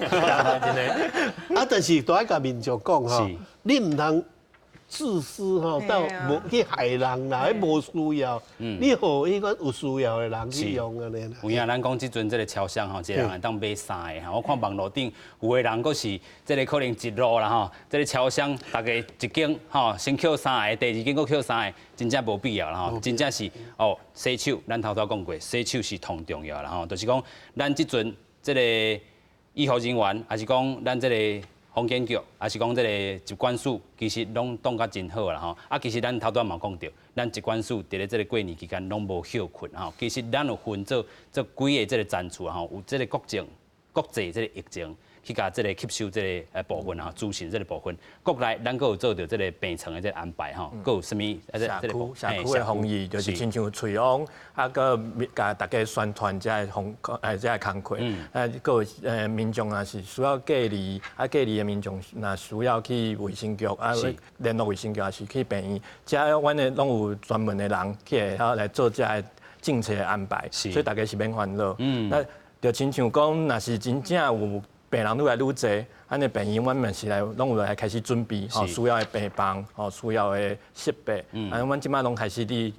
的。啊，但是都爱共民众讲吼，你毋通自私吼，到无去害人啦，彼无需要。你予彼款有需要的人去用按呢啦。有影，咱讲这阵这个超商吼，一个人会当买三个吼。我看网路顶有的人阁是这个可能一路啦吼，这个超商逐家一间吼，先扣三个，第二间阁扣三个，真正无必要啦吼。真正是哦，洗手，咱头拄讲过，洗手是上重要啦吼。就是讲，咱这阵这个医护人员，抑是讲咱这个防检局，抑是讲这个疾管署，其实拢当甲真好啦吼。啊，其实咱头拄仔嘛讲著，咱疾管署伫咧这个过年期间拢无歇睏吼。其实咱有分做做几个这个层次吼，有这个国政、国际这个疫情，去共这个吸收这个部分吼，资讯这个部分。国内咱阁有做著这个病床的这个安排吼，阁有啥物？社区社区的防疫就是亲像喙癀，啊，阁共大家宣传这个防这个工课，啊，阁有民众若是需要隔离，啊隔离的民众若需要去卫生局啊联络卫生局，抑是去病院，遮阮的拢有专门的人去会晓来做这个政策的安排，所以大家是免烦恼。那就亲像讲，若是真正有病人愈来愈济，按呢病院阮嘛是来拢有来开始准备，吼需要的病房，吼需要的设备，啊，阮这摆拢开始伫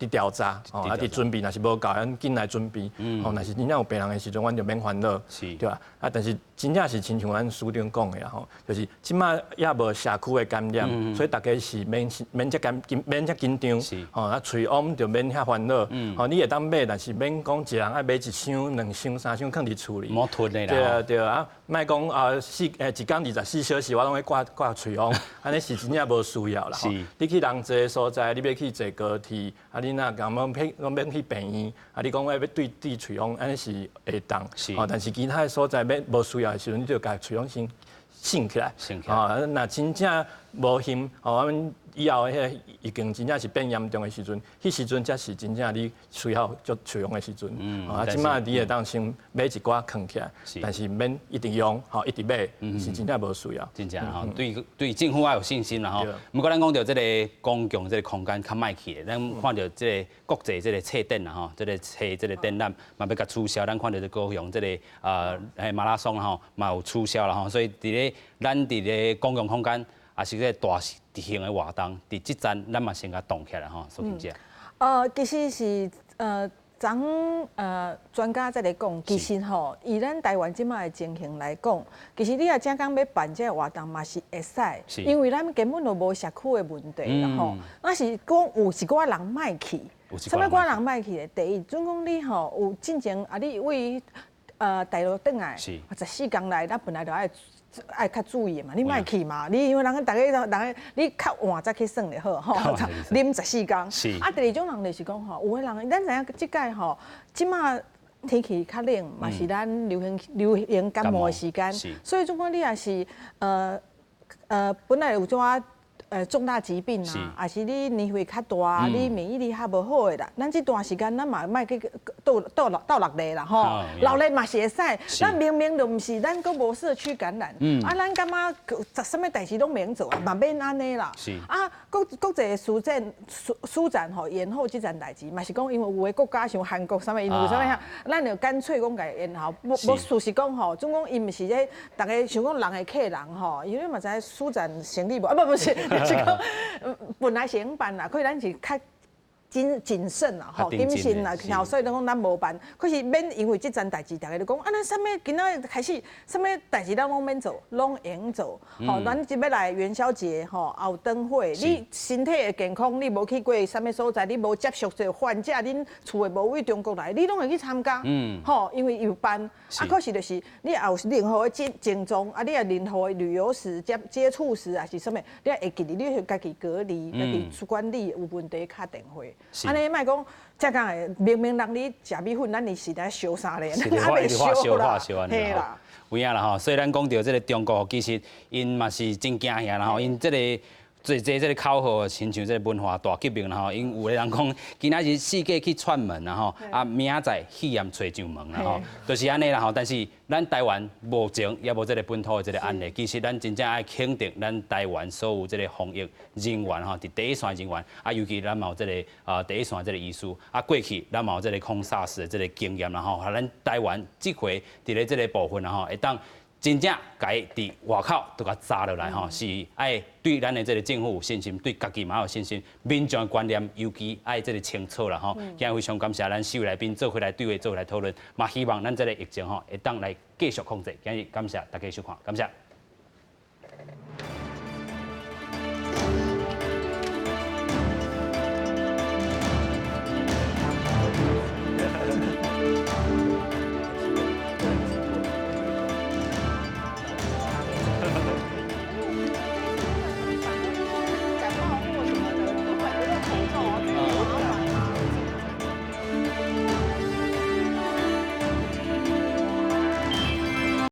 调查，吼啊伫准备，若是无够，咱紧来准备，吼若是真正有病人的时阵，阮就免烦恼，对吧？啊，但是真正是亲像阮署长讲的啦，吼，就是这摆犹无社区的感染，所以大家是免免遮紧免遮紧张，吼啊喙癀就免遐烦恼，吼你会当买，但是免讲一人爱买一箱、两箱、三箱囥伫厝里，莫囤的啦。对啊对啊，莫讲啊一工24小时我拢咧挂挂喙癀，按呢是真正无需要啦。你去人济的所在，你欲去坐高铁，啊你若讲拢免去病院，啊你讲我欲对滴喙癀，按呢是会当，吼，但是其他的所在欲无需要的时阵，你就共喙癀先擤起来，啊，若真正无幸，吼，阮以后彼个疫情真正是变严重的时阵，彼时阵才是真正你需要足喙癀的时阵。啊，这摆你会当先买一寡囥起来，但是免一直用，吼，一直买，是真正无需要。真正吼，对对政府也有信心啦吼。毋过咱讲著这个公共这个空间较莫去的，咱看著这个国际这个册展啦吼，这个册这个展览嘛欲共取消，咱看著这高雄这个马拉松吼嘛有取消啦吼，所以伫咧咱伫咧公共空间，抑是这个大型的活动，伫这阵咱嘛先共动起来吼，苏琴姐。其实是昨专家在咧讲，其实吼，以咱台湾这摆的情形来讲，其实你若真讲欲办这个活动嘛是会使，因为咱根本就无社区的问题啦吼。那是讲有一寡人莫去，啥物寡人莫去的？第一，准讲你吼有进前啊，你为大陆转来，14工内，咱本来就爱爱较注意的嘛，你莫去嘛，你因为人逐家人你较晚才去算就好吼，啉14工。啊，第二种人就是讲吼，有的人咱知影这届吼，这马天气较冷，嘛是咱流行流行感冒的时间，所以总讲你若是本来有种啊重大疾病啊，抑是你年岁较大，你免疫力较无好的啦，咱这段时间咱嘛莫去斗斗斗热闹啦吼，闹热嘛是会使，咱明明就毋是，咱阁无社区感染，啊，咱感觉啥物代志拢免做啊，嘛免按呢啦。啊，国国际书展书书展吼延后这件代志，嘛是讲因为有的国家像韩国啥物，𪜶有啥物遐，咱就干脆讲共延后。无无事实讲吼，总讲伊毋是咧，逐家想讲人会客人吼，因为嘛知影书展生意无啊，不不是。是讲，本来是会用办啦，可是咱是较謹謹慎啦，吼，謹慎啦，所以講咱無辦。可是免因為這層代誌，逐家就講啊，咱啥物今仔開始，啥物代誌咱攏免做，攏會用做。吼，咱這欲來元宵節，吼，有燈會，你身體會健康，你無去過啥物所在，你無接觸著患者，恁厝的無佇中國來，你攏會去參加。吼，因為有辦。啊，可是就是你也有任何的症症狀，啊，你若任何的旅遊史、接接觸史抑是啥物，你會記得你會家己隔離、家己管理，有問題敲電話。按呢莫講，這講的明明人咧食米粉，咱是咧燒三咧，還袂燒啦，嘿啦。有影啦吼，所以咱講著這个中國，其實𪜶嘛是真驚嚇啦吼，𪜶這个做這這个口號，親像這个文化大革命啦吼，𪜶有的人講，今仔日四界去串門啦吼，啊，明仔載肺炎揣上門啦吼，就是按呢啦吼。但是咱台灣目前猶無這个本土的這个案例，其實咱真正愛肯定咱台灣所有這个防疫人員吼，佇第一線人員，啊，尤其咱嘛有這个啊第一線這个醫師，啊，過去咱嘛有這个抗 SARS 的這个經驗啦吼，咱台灣這回佇咧這个部分啦吼，會當真正共伊佇外口都共砸落來吼，是愛對咱的這个政府有信心，對家己嘛有信心，民眾的觀念尤其愛這个清楚啦吼。今日非常感謝咱四位來賓做伙來對話，做伙來討論，嘛希望咱這个疫情吼會當來繼續控制。今日感謝大家收看，感謝。